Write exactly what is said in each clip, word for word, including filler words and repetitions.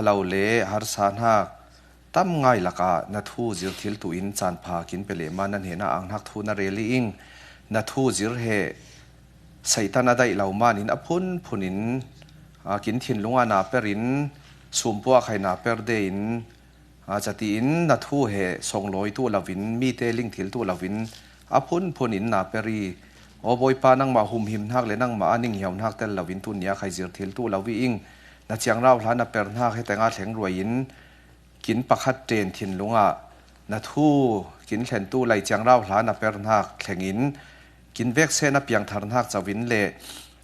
lo le harsa hnak tam ngai lakah na thu zir thil tuin caan pha kin pe leh ma na hnenah ang hnak thu na rel i ing. Na thu zir he Satan a daih lo manin a phunphun in, aa, kin thinlung ah na per in, sumpuak khai na per de in, aa, cati in na thu he songlawi tu lovin, mite ling thil tu lovin, a phunphun in na per i, aw Bawipa, nangmah humhim hnak le nangmah a ning hiau hnak tel lovin tun nia khai zir thil tu lo i ing. Na ciangrau hla na per hnak he tengah thleng ruai in, kin pakhat ṭen thinlung ah na thu kin thlentu lai ciangrau hla na per hnak thleng in, kin vekse na piangthar hnak co in le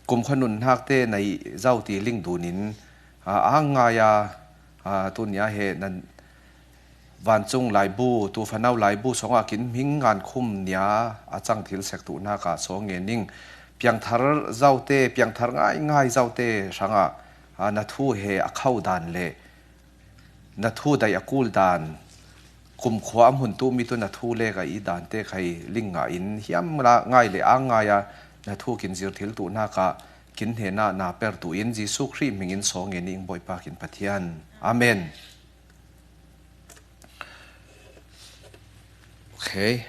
kumkhua nun hnak te na i zo ti ling dun in, aa, ang ngai a, aa, tun nia he nan vancung laibu, tufanau laibu sawngah kin hming ngan khum nia a cang thil sek tu hnak ah sawng nge ning. Piangthar zo te, piangthar ngaingai zo te hrangah, aa, na thu he a kho dan le na thu daih a kul dan, kumkhua a hmun tu mi tu na thu lek a i dan te khai ling ngah in hiam la ngai le ang ngai a na thu kin zir thil tu hnak ah kin hnenah na per tu in Jesuh Khrih hming in sawng nge ning Bawipa kin Pathian. Amen. Okay.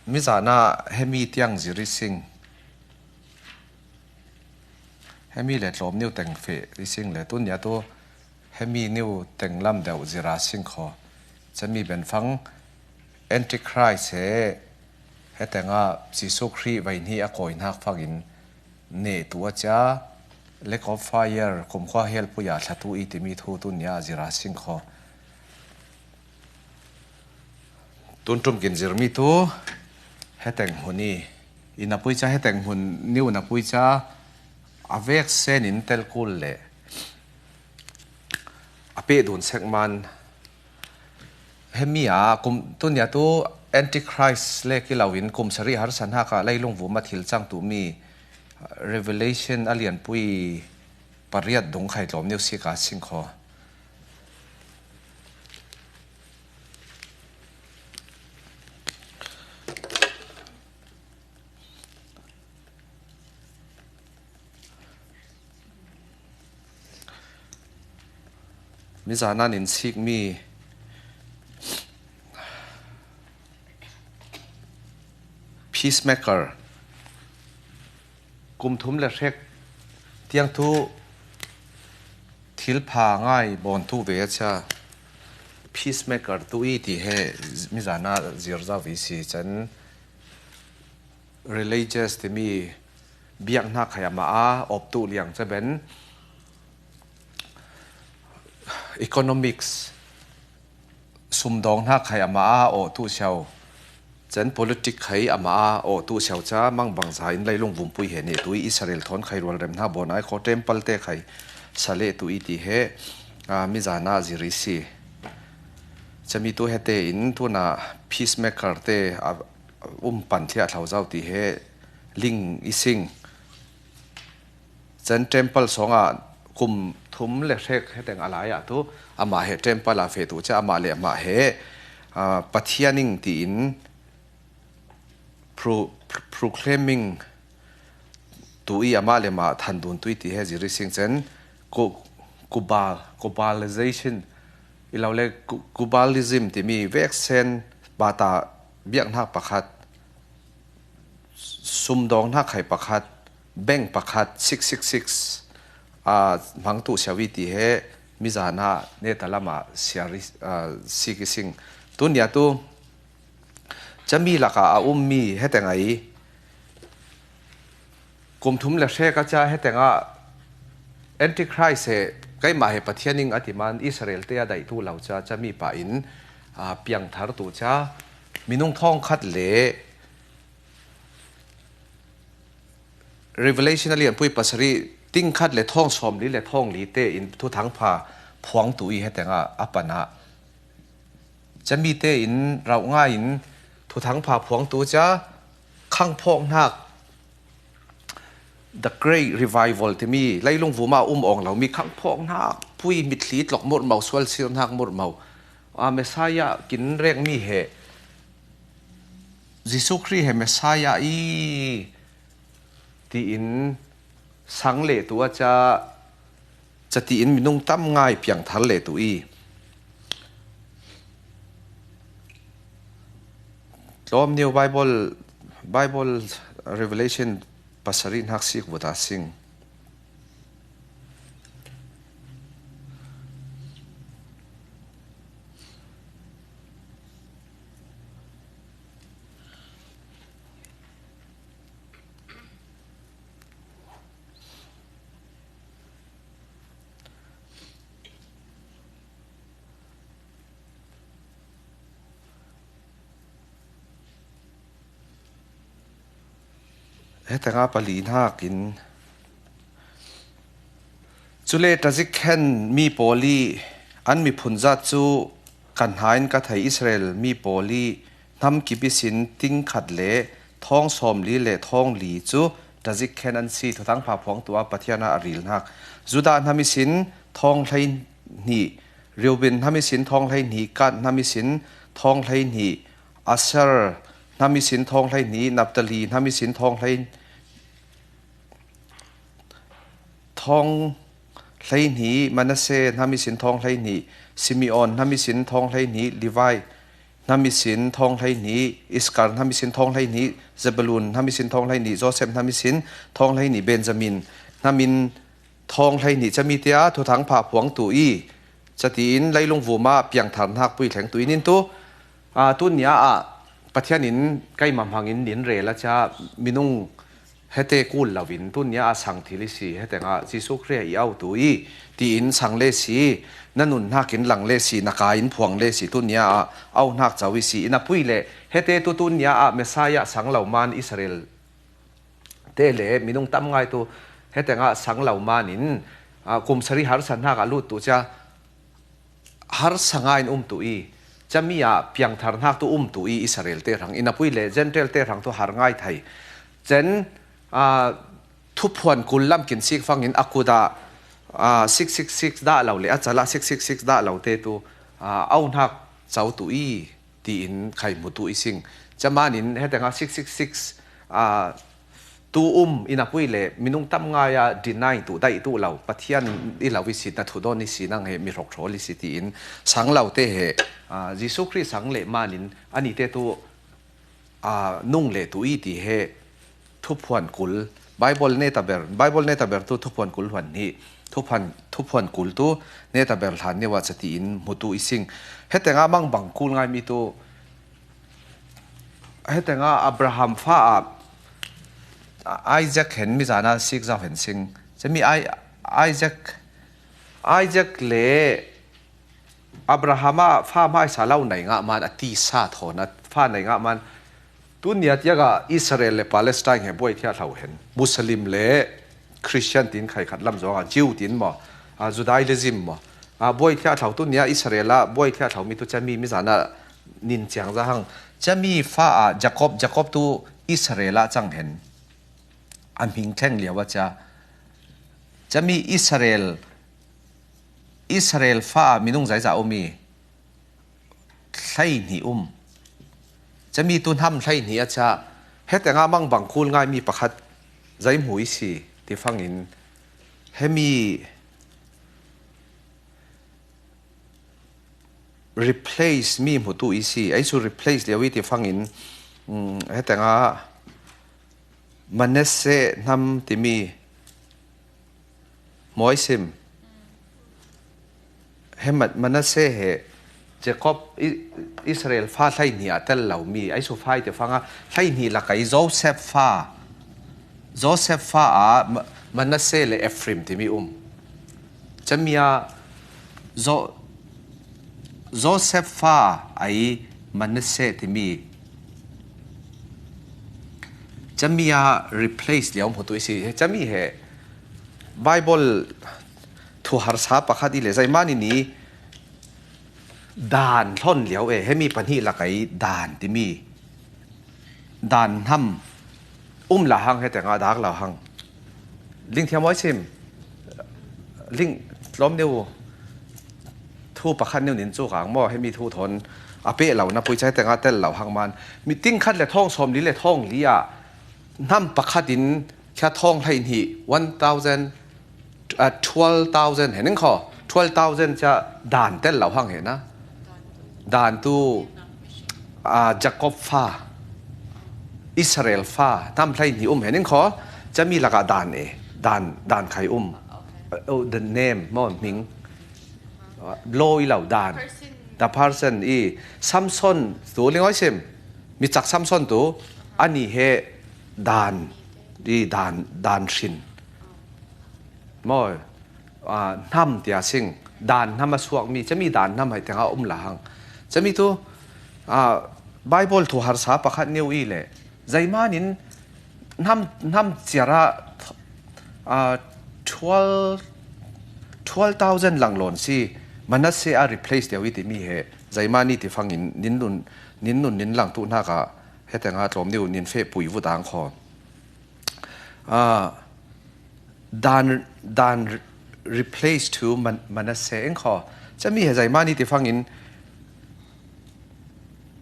Mizanah hemi tiang zir i sing. Hemi le tlawm niu teng feh i sing le tun nia tu hemi niu teng lam deuh zira sing kho. Cami benfang Antichrist he hetengah Jesuh Khrih vai hnih a kawi hnak fangin neh tu a cia, Lake of Fire, kumkhua helpui a thlatu i timi thu tun nia zira sing kho. Tun ṭum kin zirmi tu heteng hmun i, i napui ca heteng hmun niu napui ca a vek sen in telkul le a peh dun sek man. Hemi a kum tun nia tu Antichrist le ki lo in kum sarih harsa hnak ah leilung vum a thil cang tu mi Revelation a lianpui pariat dung khai tlawm niu sik a sing kho. Mizanah in sikmi peacemaker, kum thum le hrek tiang tu thil pha ngai bawn tu ve a cia peacemaker tu i ti he mizanah zir zau i si can religious timi biak hnak khai amah a op tu liang caben economics sumdawng hnak khai amah a aw tu siau. Can politic khai amah a aw tu siau ca mangbangza in leilung vumpui he neh tu i Israel thawn khai rual rem hna bawn ai kho temple te khai sa leh tu i ti he, aa, mizanah zir i si. Cami tu he tein tuna peacemaker te a um pan thliah thlau zau ti he ling i sing. Can temple sawngah kum thum le hrek heteng a lai ah tu amah he temple ah feh tu cia amah le amah he, aa, Pathian ing tiin pro-, proclaiming tu i amah le amah than dun tu i ti he zir i sing can ku-, kubal, kubalization i lo le ku-, kubalism timi veksen bata biak hnak pakhat, sumdawng hnak khai pakhat, bank pakhat, six six six, aa, hmang tu siau i ti he mizanah neta lamah siar i, aa, sik i sing. Tun nia tu cami lakah a ummi heteng ai kum thum le hrek a cia hetengah Antichrist he keimah he Pathian ing a ti man Israel te a daih tu lo cia cami pah in, aa, piangthar tu cia minung thawngkhat le Revelation a lianpui pasarih tingkhat le thawng sawmli le thawngli tein thuthang pha phuang tu i hetengah a panah cami tein rauh ngai in thuthang pha phuang tu cia khangphawk hnak The Great Revival timi leilung vuma um awng lo mi khangphawk hnak pui mitthli tlok murhmo sualsir hnak murhmo a Messiah kin rek mi he Jesuh Khrih he Messiah i tiin sang leh tu a ca, ca tiin minung tam ngai piangthar leh tu i. Tlawm niu Bible, Bible Revelation pasari hnak sik vut a sing. Hetanga pali hnakin, cule tazik khen mi pawl i an miphun zat cu kan hnain ka thei Israel mi pawl i hnam kip ihsin ting khat le thawng sawmli le thawng li cu tazik khen an si. Thuthang pha phuangtu ah Pathian ah a ril hnak. Judah hnam ihsin thawng hleihnih, Reuben hnam ihsin thawng hleihnih, Gad hnam ihsin thawng hleihnih, Aser hnam ihsin thawng hleihnih, Naphtali hnam ihsin thawng hlei, thawng hleihnih, Manasseh hnam ihsin thawng hleihnih, Simeon hnam ihsin thawng hleihnih, Levi hnam ihsin thawng hleihnih, Iskar hnam ihsin thawng hleihnih, Zebulun hnam ihsin thawng hleihnih, Joseph hnam ihsin thawng hleihnih, Benjamin hnam in thawng hleihnih cami tiah Thuthang pha phuangtu i, catiin leilung vum ah piangthar hnak pui thlengtu in in tu, aa, tun nia ah Pathian in keimah hmangin nin rel a cia minung hete kul loin tun nia ah sang thil i si, hetengah Jesuh Khrih i autu i, tiin sang le si, na nun hnakin lang le si, na ka in phuang le si, tun nia ah au hnak co i si, in a pui le hete tu tun nia ah Messiah sang lo man Israel te le minung tam ngai tu hetengah sang lo man in, aa, kum sari harsa hnak ah lut tu cia harsa ngai in um tu i, cami ah piangthar hnak tu um tu i Israel te hrang in a pui le Gentile te hrang tu har ngai thai. Cen, aa, thuphuan kul lam kin sik fangin a kut ah, aa, six six six dah lo le a cal ah six six six dah lo te tu, aa, au hnak co tu i, tiin khai hmutu i sing. Camanin hetengah six six six, aa, tu um in a pui le minung tam ngai a deny tu, daih tu lo, Pathian i lo i si, na thudawn i si, nang he mi hrokhrol i si tiin sang lo te he, aa, Jesuh Khrih sang le manin ani te tu, aa, nung le tu i ti he thuphuan kul, Bible neta ber, Bible neta ber tu thuphuan kul hluan hnih, thuphuan, thuphuan kul tu neta ber hlan neu ah catiin hmutu i sing. Hetengah mangbang kul ngai mi tu, hetengah Abraham fa ah Isaac hen mi zana sik zau hen sing. Cami I-, Isaac, Isaac le Abraham ah fa hmaisa lo nei ngah man a tisa thawn a fa nei ngah man. Tun nia tiak ah Israel le Palestine he buai thiah hlo hen. Muslim le Christian tin khai khat lam zong ah Jew tin maw, a, Judaism maw, a, buai thiah hlo tun nia Israel ah buai thiah hlo mi tu cami mi zana nin ciang za hang. Cami fa ah Jacob, Jacob tu Israel ah cang hen. A hming thleng lio a cia. Cami Israel, Israel fa ah minung zaiza um i hleihnih um. Cami tu hnam hleihnih a cia. Hetengah mangbang kul ngai mi pakhat zei hmu i si ti fangin hemi replace mi hmutu i si. Ei cu replace lio i ti fangin, mm, hetengah Manasseh hnam timi maw i sim. He Ma-, Manasseh he Jacob, I-, Israel fa hleihnih ah tel lo mi, ei cu fa i ti fangah hleihnih lak ei Joseph fa, Joseph fa ah Ma-, Manasseh le Ephraim timi um. Cami ah Jo-, Joseph fa ei Manasseh timi. Cami ah replace lio hmutu i si. Cami he Bible thu harsa pakhat i le zeimani ni dan hlon lio e, hemi pahnih lak ei dan timi. Dan hnam um la hang hetengah dak lo hang. Ling thiam awi sim. Ling tlawm neu thu pakhat neu nin cu kang maw, hemi thu thawn a peh lo na pui cai tengah tel lo hang man. Mi ting khat le thawng sawm li le thawng li ah hnam pakhat in Khia thawng hleihnih, one thousand, uh, twelve thousand he ning khaw. Twelve thousand ca Dan tel lo hang he na. Dan tu, uh, Jacob fa, Israel fa, tam hleihnih um he ning khaw. Ca mi lakah Dan e, Dan, Dan khai um. Uh, oh, the name, maw hming. Uh, law i lo Dan. The person i Samson tu ling oi sim. Mi cak Samson tu, ani he Dan, i Dan, Dan hrin. Maw, ah, hnam tia sing, Dan hnam a suak mi, ca mi Dan hnam hai tengah um la hang. Ca mi tu, ah, Bible thu harsa pakhat neu i le, zeimanin hnam, hnam ciara, ah, twelve, twelve thousand lang lawn si, Manasseh a replace deuh i ti mi he, zeimani ti fangin, nin nun, nin nun, nin lang tu hnaka, he tengah tlawm neu, nin feh pui vut ang khaw. Ah, Dan, Dan replace to Man-, Manasseh eng khaw. Ca mi he zeimani ti fangin,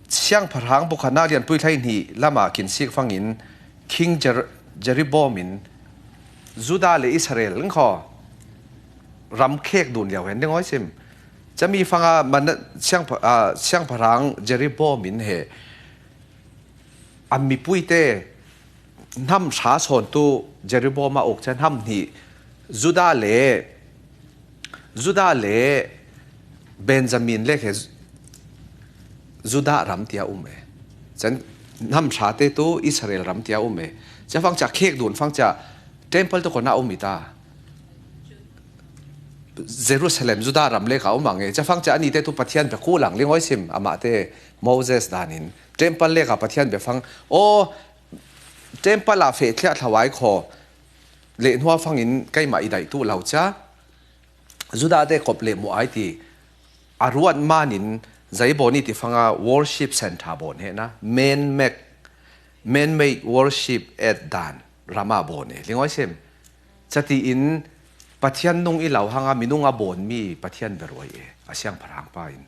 Siangpahrang bukhatna lianpui hleihnih lama kin sik fangin, King Jer-, Jeroboam in Judah le Israel eng khaw. Ram khek dun liau hen ding oi sim. Ca mi fanga Mana-, Siangpa-, ah, Siangpahrang Jeroboam in he, a mipuite hnam hra sawn tu Jeroboam a uk ca hnam hnih Judah le, Judah le Benjamin le khe Judah ram tia um e. Can hnam hrate tu Israel ram tia um e. Ca fang ca khek dun fang ca temple tu kona um i ta. Jerusalem, Judah ram leka um ang e. Ca fang ca anite tu Pathian pe khu lang ling oi sim amah te Moses danin. Temple leka Pathian pe fang. O, temple a feh thliah thlawai khaw. Leh hnua fangin keimah i daih tu lo ca. Judah te kop leh muh ai ti. A ruat manin zei bawn i ti fanga worship center bawn he na. Man-made, man-made worship at Dan. Rama bawn e. Ling oi sim. Ca tiin Pathian nung i lo hanga minung a bawn mi Pathian beruai e. A siangpahrang pa in.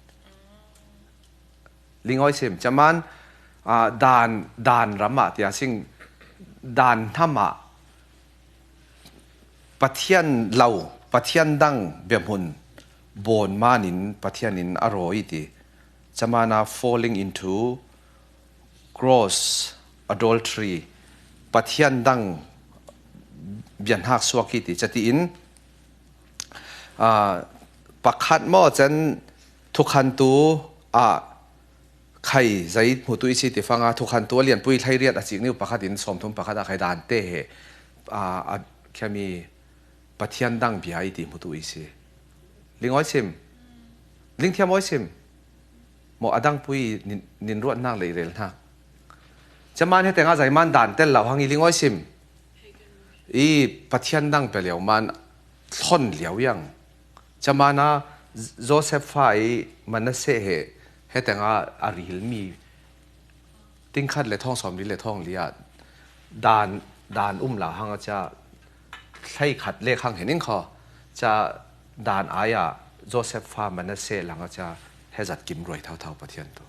Ling oi sim. Ca man, ah, Dan, Dan rama tia sing Dan hnama Pathian lo, Pathian dang biahmun bawn manin Pathian in a rawi ti. Ca mana falling into gross adultery, Pathian dang bianhak suak i ti. Ca tiin, ah, pakhat maw can thukhantu, ah, khai zei hmutu i si ti fanga thukhantu a lianpui hleiriat a cik niu pakhat in sawmthum pakhat a khai Dan te he, ah, a khiami Pathian dang bia i ti hmutu i si. Ling oi sim. Ling thiam oi sim. Maw a dangpui nin, nin ruat hnak lei rel hnak. Ca man he tengah zei man Dan tel lo hang i ling oi sim. I Pathian dang pe liau man thlon liau yang. Ca mana Joseph fa i Manasseh he, he tengah a ril mi. Tingkhat le thawng sawm li le thawng li ah Dan, Dan um la hang a ca. Hlei khat le khang he ning khaw. Ca Dan ai ah Joseph fa Manasseh lang a ca. He zat kim ruai thau thau Pathian tu.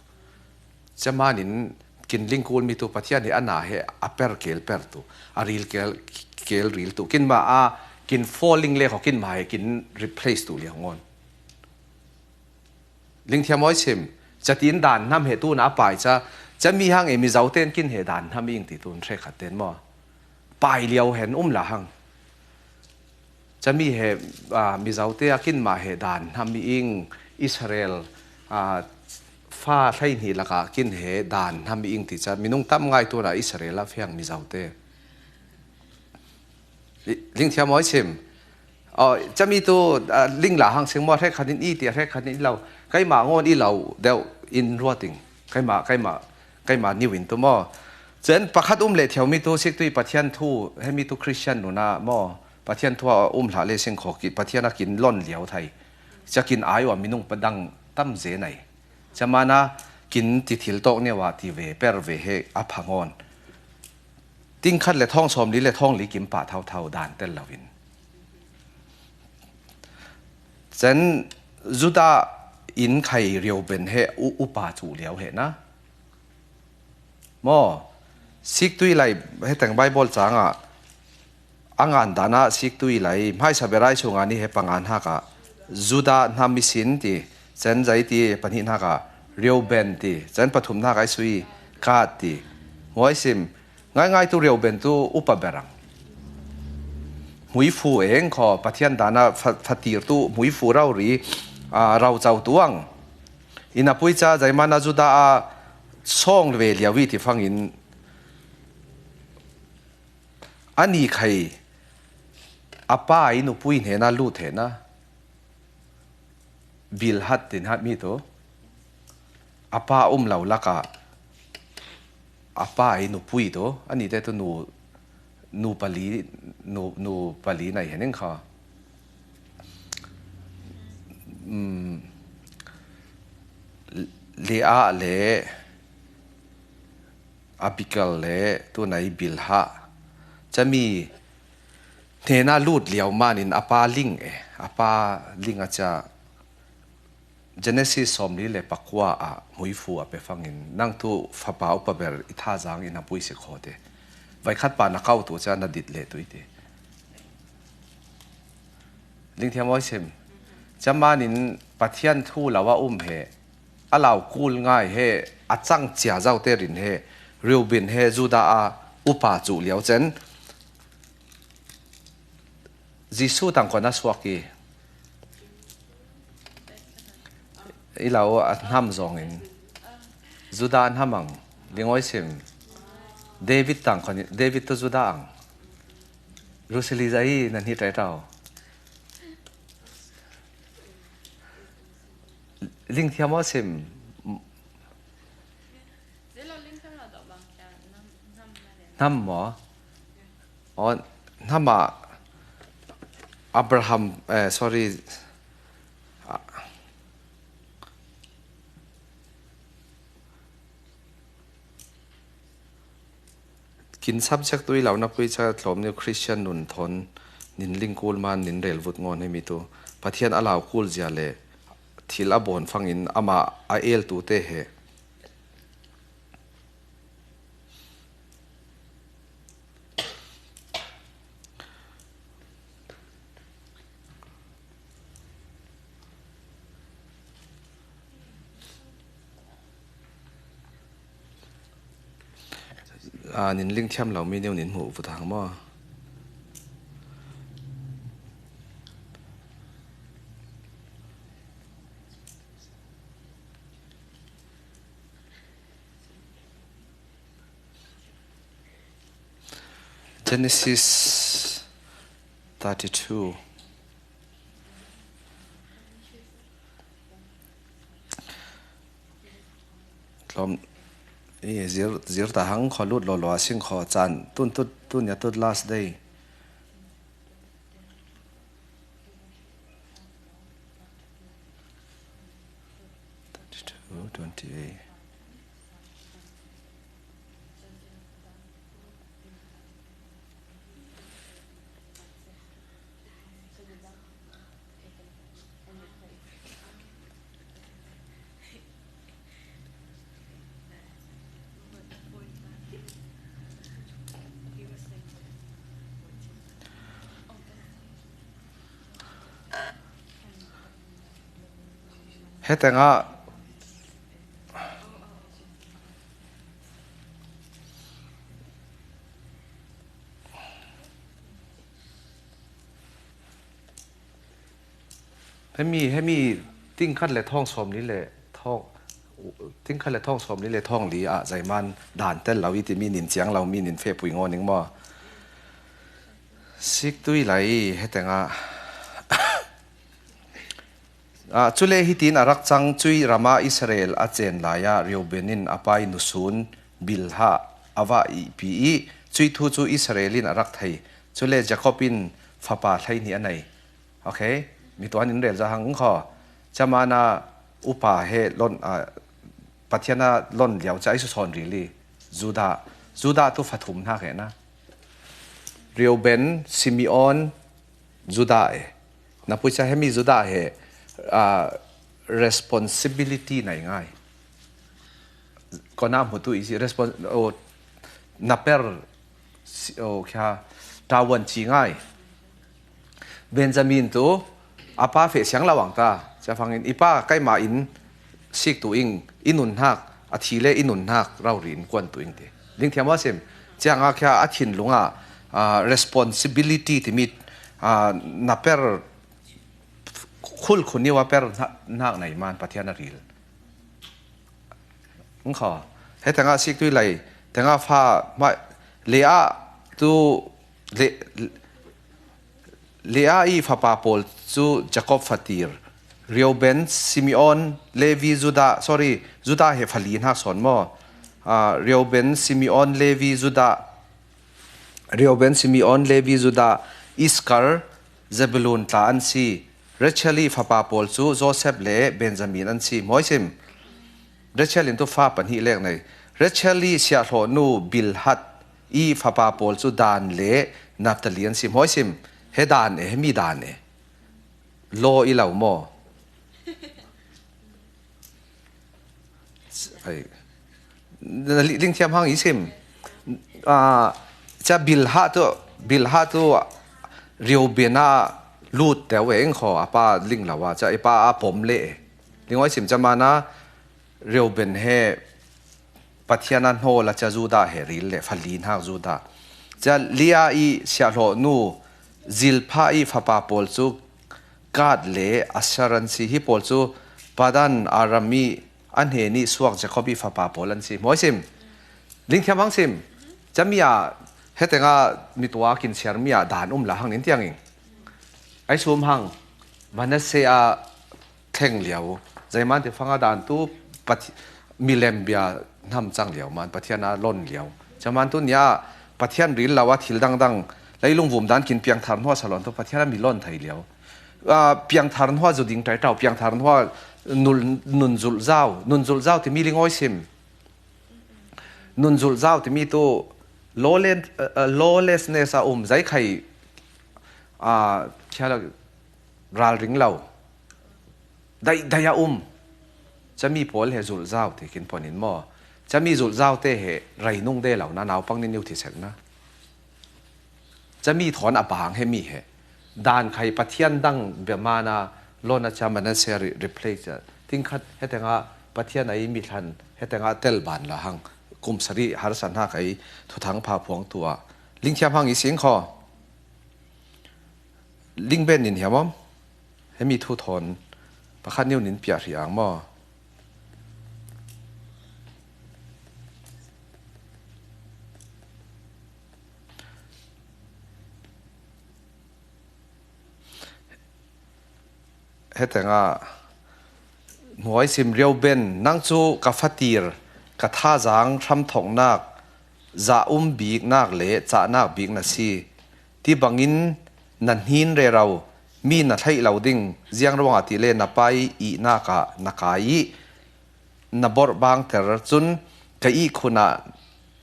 Ca manin kin ling kul mi tu Pathian hi a na he a per kel per tu. A ril kel, kel ril tu. Kin ma a kin falling le khaw kin ma he kin replace tu liang ngon. Ling thiam oi sim. Ca tiin Dan hnam he tu na a pai ca. Ca mi hang e Mizo ten kin he Dan hnam ing ti tun hre khat ten maw. Pai liau hen um la hang. Ca mi he, ah, Mizo te a kin ma he Dan hnam ing Israel, ah, fa hleihnih laka kin he Dan hnam ing ti ca. Minung tam ngai tu na Israel a fiang Mizo te. Li-, ling thiam oi sim. Aw, ca mi tu, ah, ling la hang sing maw, hrek khat in i ti, hrek khat in i lo. Keimah ngon i lo deuh in ruating. Keimah, keimah, keimah niu in tu maw. Cen pakhat um leh thiau mi tu, sik tu i Pathian thu, he mi tu Christian nuna maw. Pathian thu a um hlah le sing khaw ki, Pathian a kin lon liau thai. Ca kin ai ua minung padang tam ze nai. Ca mana kin ti thil tawk neu a ti ve, per ve he a phangon. Tingkhat le thawng sawm li le thawng li kim pah thau thau Dan tel lo in. Cen Judah in khai Reuben he u-, upa cu liau he na. Maw, sik tu i lai he teng Bible cangah a ngan dan ah sik tu i lai, hmaisa berai sung a ni he panga hnak ah Judah hnam i sin ti, cen zai ti pahnih hnak ah Reuben ti, cen pathum hnak ah i sui Gad ti. Ngawi sim, ngaingai tu Reuben tu upa berang. Hmuifu eng khaw, Pathian dan ah fa-, fatir tu hmuifu rori, aa, raucau tuang. Ina pui ca, zaimana Judah a sawng ve liau i ti fangin, a ni khai, a pa i nupui hnena lut hena, Bilhat tin hat mi tu, a pa um lo laka, a pa i nupui tu, a ni te tu nu, nu pali, nu, nu pali nai hening kha. Um, Leah le Abigail le tunai Bilhah. Cami hnena lut liau manin a pa ling e, a pa ling a ca Genesis sawmli le pakua ah hmuifu a pe fangin, nang tu fapa upa ber i thazang in a pui si khaw te. Vaikhat pa na kau tu ca na dit le tu i te. Lingthiam awi sim. Camanin Pathian thu lo a um he, a lau kul ngai he, a cang cia zau te rin he, Reuben he, Judah a upa cu liau cen. Jesuh tangkon a suak i, i lau a hnam zongin, Judah a hnam ang, lingawi sim. David tangkon, David tu Judah ang. Rusili zai nan hi tai tau. Lingthiam aw sim. Hnam maw? Aw, hnam ah Abraham, eh, sorry. Kin subject tu i lau na pui ca tlawm ni Christian nun thawn nin ling kul man nin rel vut ngawn hemi tu. Pathian a lau kul zia le thil a bawn fangin ama a el tu te he. Ah, nin lingthiam lo mi neu nin hmuh vut hang maw? Genesis thirty-two. Tlawm, i zir, zir ta hang khaw lut law law a sing khaw can tun tut, tun ya tut last day. Thirty-two, twenty-eight. Hetengah hemi, hemi tingkhat le thawng sawmli le thawng, tingkhat le thawng sawmli le thawng li ah zaiman dan tel lo i ti mi nin ciang lo mi nin fehpui ngaw ning maw? Sik tui lai hetengah. Ah, cule hitin a rak cang, cui ramah Israel a cen lai ah Reuben in a pai nusun Bilhah a va ihpi i, cui thu cu Israel in a rak thei. Cule Jacob in fapa hleihnih a nei. Okay? Mi tuan in rel za hang kho. Camana upa he lon, ah, Pathian a lon liau ca i susawn rili. Judah. Judah tu fathum hna he na. Reuben, Simeon, Judah e. Na pui ca hemi Judah he, ah, responsibility nei ngai. Kona hmutu i si respons-, oh, na per, si-, oh, kya, Tavuan ci ngai. Benjamin tu a pa feh siang lo ang ta. Cia fangin i pa kaima in sik tu ing, i nun hnak, a thi le i nun hnak rau ri in kuan tu ing ti. Ding thiam a sim. Ciang a khia a thinlung a, ah, responsibility ti mit, ah, na per khul khun niwa per hnak, hnak nei man Pathian a ril. Ang kho. He tengah sik tui lai, tengah fa ma le a tu le Lea i fapa pawl cu Jacob fatir, Reuben, Simeon, Levi, Judah, sorry, Judah he fali hnak sawn maw? Ah, Reuben, Simeon, Levi, Judah, Reuben, Simeon, Levi, Judah, Iskar, Zebulun tla an si. Rachel i fapa pawl cu Joseph le Benjamin an si. Mawi sim. Rachel in tu fa pahnih lek nei. Rachel i siahhlawhnu Bilhat i fapa pawl cu Dan le Naphtali an si. Mawi sim. He Dan e, he mi Dan e. Law i lo maw? Ai. Na li-, lingthiam hang i sim. Ah, ca Bilha tu, Bilha tu Reuben a lut teu e ing kho, a pa ling lo a, ca i pa a pom le e. Ling oi sim ca mana Reuben he Pathian a hnawl a ca Judah he ril le fali hnak Judah. Ca Leah i siahhlawhnu Zilpah i fapa pawl cu Gad le Asher an si. Hi pawl cu Padan Aram i a hnen i suak Jacob i fapa pawl an si. Mawi sim. Lingthiam hang sim. Cami ah hetengah mitua kinsiar mi ah dan um la hang nin tiang ing. Ai sum hang. Manasseh ah thleng lio. Zeiman ti fanga dan tu Pathi-, milem bia hnam cang lio man Pathian a lon lio. Caman tu nia Pathian ril lo a thil dangdang leilung vum dan kin piangthar hnua salon tu Pathian a mi lon thei lio. Ah, piangthar hnua zu ding ṭai ṭau, piangthar hnua nul-, nun zulh zau, nun zulh zau ti mi ling oi sim. Nun zulh zau ti mi tu lawlen-, ah, ah, lawlessness a um, zei khai, ah, khia lo, ralring lo. Daih, daih a um. Cami pawl he zulh zau ti kin pon in maw? Cami zulh zau te he rei nung de lo na, naupang nin niu thi sek na. Cami thawn a bang he mi he. Dan khai Pathian dang bia mana lon a ca Manasseh re-, replace a. Tingkhat hetengah Pathian a i mi thlan hetengah tel ban la hang. Kum sarih harsa hna khai thuthang pha phuang tu ah. Lingthiam hang i sing kho. Lingben nin hiam om? Hemi thu thawn pakhat niu nin piah hrih ang maw? Hetengah hnuai sim Reuben, nang cu ka fatir, ka thazaang hramthawknak, zah um biknak le cahnak bik na si. Ti bangin na hnin rero, mi na theih lo ding, ziang ruangah ti le na pai ihnak ah na kai i na borhbangter cun ka ihkhun ah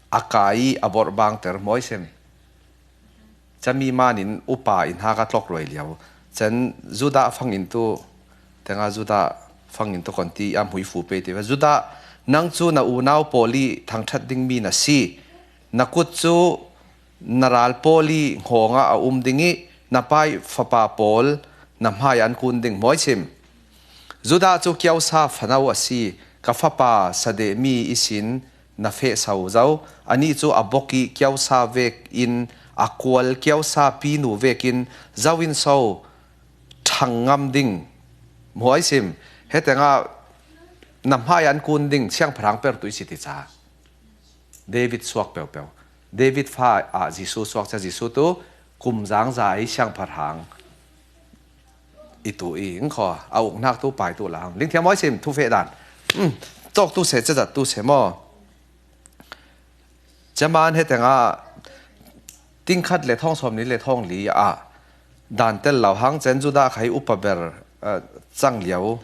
a kai i a borhbangter hmuaisim. Cami man in upa i hnak a tlok ruai lio. Cun Judah fangin tu, tengah Judah fangin tu kon ti a hmuifu pe ti. Judah, nang cu na unau pawl i thangṭhat dingmi na si. Na kut cu na ral pawl i hngawng ah a um ding i na pai fapa pawl na hmai an kun ding hmuaisim. Judah cu kiosa fano a si, ka fapa sadehmi ihsin na fehso zo. Anih cu a bok i kiosa vek in a kual kiosa pinu vek in zo in so ṭhang ngam ding hmuaisim. Hetengah na hmai an kun ding siangpahrang pertu i si ti ca. David suak peuhpeuh. David fa ah Jesuh suak cia Jesuh tu kumzang za i siangpahrang i tu i, ing kho, a uknak tu pai tu la hang. Lingthiam mawi sim, thu feh dan. Um, cawk tu se, cazat tu se maw? Caman hetengah tingkhat le thawng sawm ni le thawng li ah dan tel lo hang cen Judah khai upa ber, ah, cang lio,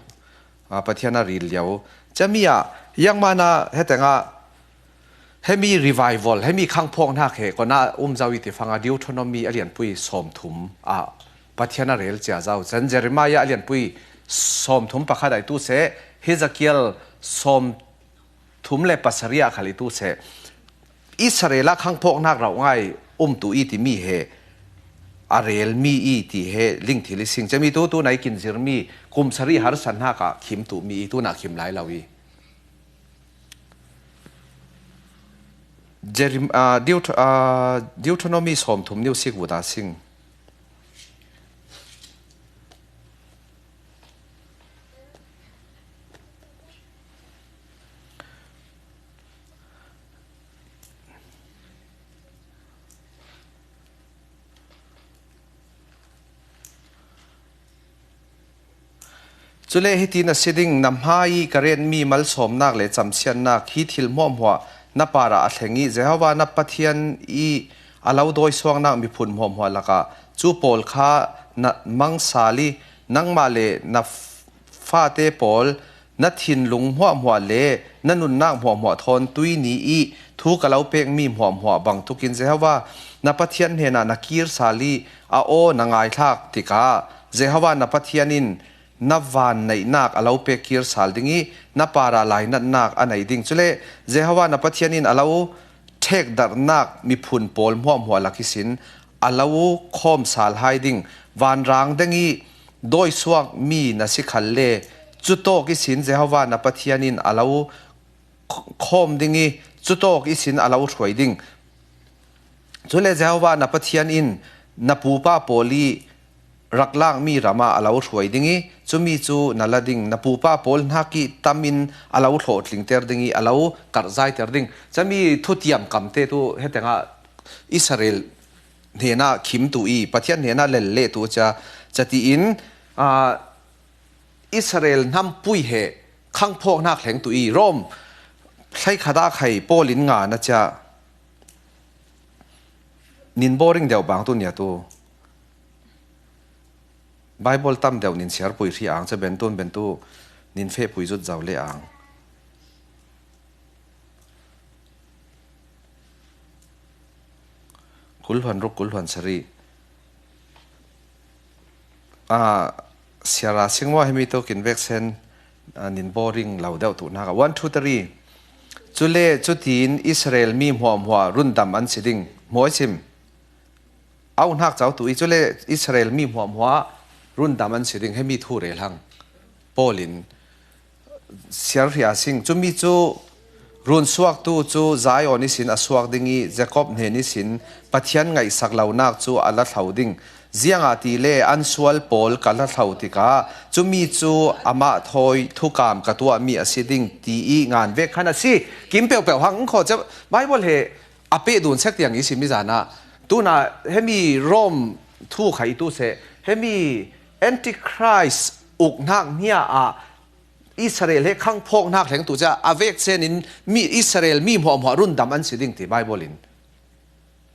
ah, Pathian a ril lio. Cami ah, yang mana hetengah hemi revival, hemi khangphawk hnak he, kona um zau i ti fanga Deuteronomy a lianpui sawmthum ah Pathian a rel cia zau. Cen Jeremiah a lianpui sawmthum pakhat ai tu se, Hezekiel sawmthum le pasarih ah khal i tu se. Israel ah khangphawk hnak rauh ngai um tu i ti mi he, a rel mi i ti he ling thil i sing. Cemi tu, tunah i kin zir mi, kum sari harsa hnakah khim tu mi i, tunah khim lai lo i. Jerem-, ah, Deut-, ah, Deuteronomy sawmthum niu sik vut a sing. Cule hitin a si ding, na hmai ka ret mi malsawmnak le camsiatnak, hi thil hmuahhmuah na parah a thleng i, Jehovah na Pathian i a lo dawisuaknak miphun hmuahhmuah lakah cu pawl kha na mang sal i, nangmah le na f-, fate pawl, na thinlung hmuahhmuah le na nunnak hmuahhmuah thawn tuini i thu ka lo pekmi hmuahhmuah bangtukin Jehovah na Pathian hnenah na kir sal i a aw na ngaithlak tikah Jehovah na Pathian in na vanneihnak a lo pek kir sal ding i, na parah lainatnak a nei ding. Cule Jehovah na Pathian in a lo ṭhekdarhnak miphun pawl hmuahhmuah lak ihsin a lo khawm sal hai ding. Vanrang deng i dawisuak mi na si khal le, cutawk ihsin Jehovah na Pathian in a lo khawm ding i, cutawk ihsin a lo hruai ding. Cule Jehovah na Pathian in na pupa pawl i rak lakmi ramah a lo hruai ding i, cumi cu na la ding, na pupa pawl hnak i tam in a lo hlawhtlingter ding i, a lo karhzaiter ding. Cami thutiam kamte tu hetengah Israel hnenah khim tu i, Pathian hnenah lel leh tu cia, ca tiin, aa, Israel hnampui he khangphawk hnak hleng tu i, Rom hleikhat ah khai Paul in nga na cia, nin boring deuh bang tu nia tu. Bible tam deuh nin siarpui hri ang, ca ben tun ben tu nin fehpui zut zau le ang. Kul hluan ruk, kul hluan sarih. Ah, siara sing maw hemi tu kin veksen, ah, nin boring lo deuh tu naka. One, two, three. Cule cutin Israel mi hmuahhmuah rundam an si ding. Hmuai sim. Au hnak cau tu i cule Israel mi hmuahhmuah rundam an si ding, hemi thu rel hang. Paul in siarhri a sing. Cumi cu runsuaktu cu Zion ihsin a suak ding i Jacob hnen ihsin Pathian ngaihsak lonak cu a la thlo ding. Ziangahtile an sual pawl ka la thlo tikah cumi cu amah thawi thukam ka tuahmi a si ding ti i ngan vek khan a si. Kim peuhpeuh hang khaw cia Bible he a peh dun sek tiang i simi zan ah, tunah hemi Rom thu kha i tu seh, hemi Antichrist uk hnak hnia ah Israel he khangphawk hnak hleng tu cia a vek sen in mi Israel mi hmuahhmuah rundam an si ding ti Bible in.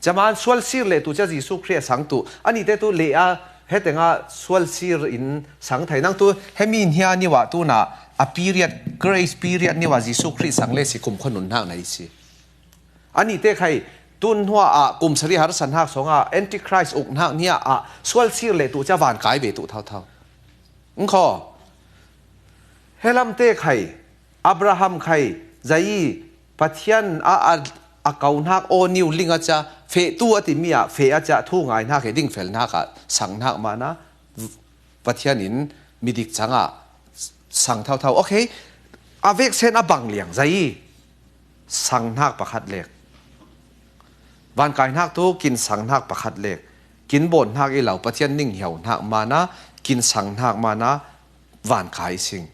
Caman sualsir le tu cia Jesuh Khrih a sang tu, ani te tu le a hetengah sualsir in sang thai nang tu hemi hnia niwa tunah a period, grace period niwa Jesuh Khrih sang le si kumkhua nun hnak na i si. Ani te khai tun hnuah ah kum sari harsa hnak sawngah Antichrist uk hnak hnia ah sualsir le tu cia van kai ve tu thauthau. Nkhaw. Helam te khai, Abraham khai, zai Pathian a, a, a kau hnak aw niu ling a cia, feh tu a timi ah, feh a cia, thu ngai hnak he ding fel hnak ah, sang hnak mana, Pathian in midik cangah sang thauthau. Okay, a veksen a bang liang zai sang hnak pakhat lek. Vankai hnak tu kin sang hnak pakhat lek. Kin bawn hnak i lo, Pathian ning hiau hnak mana, kin sang hnak mana, vankai sing.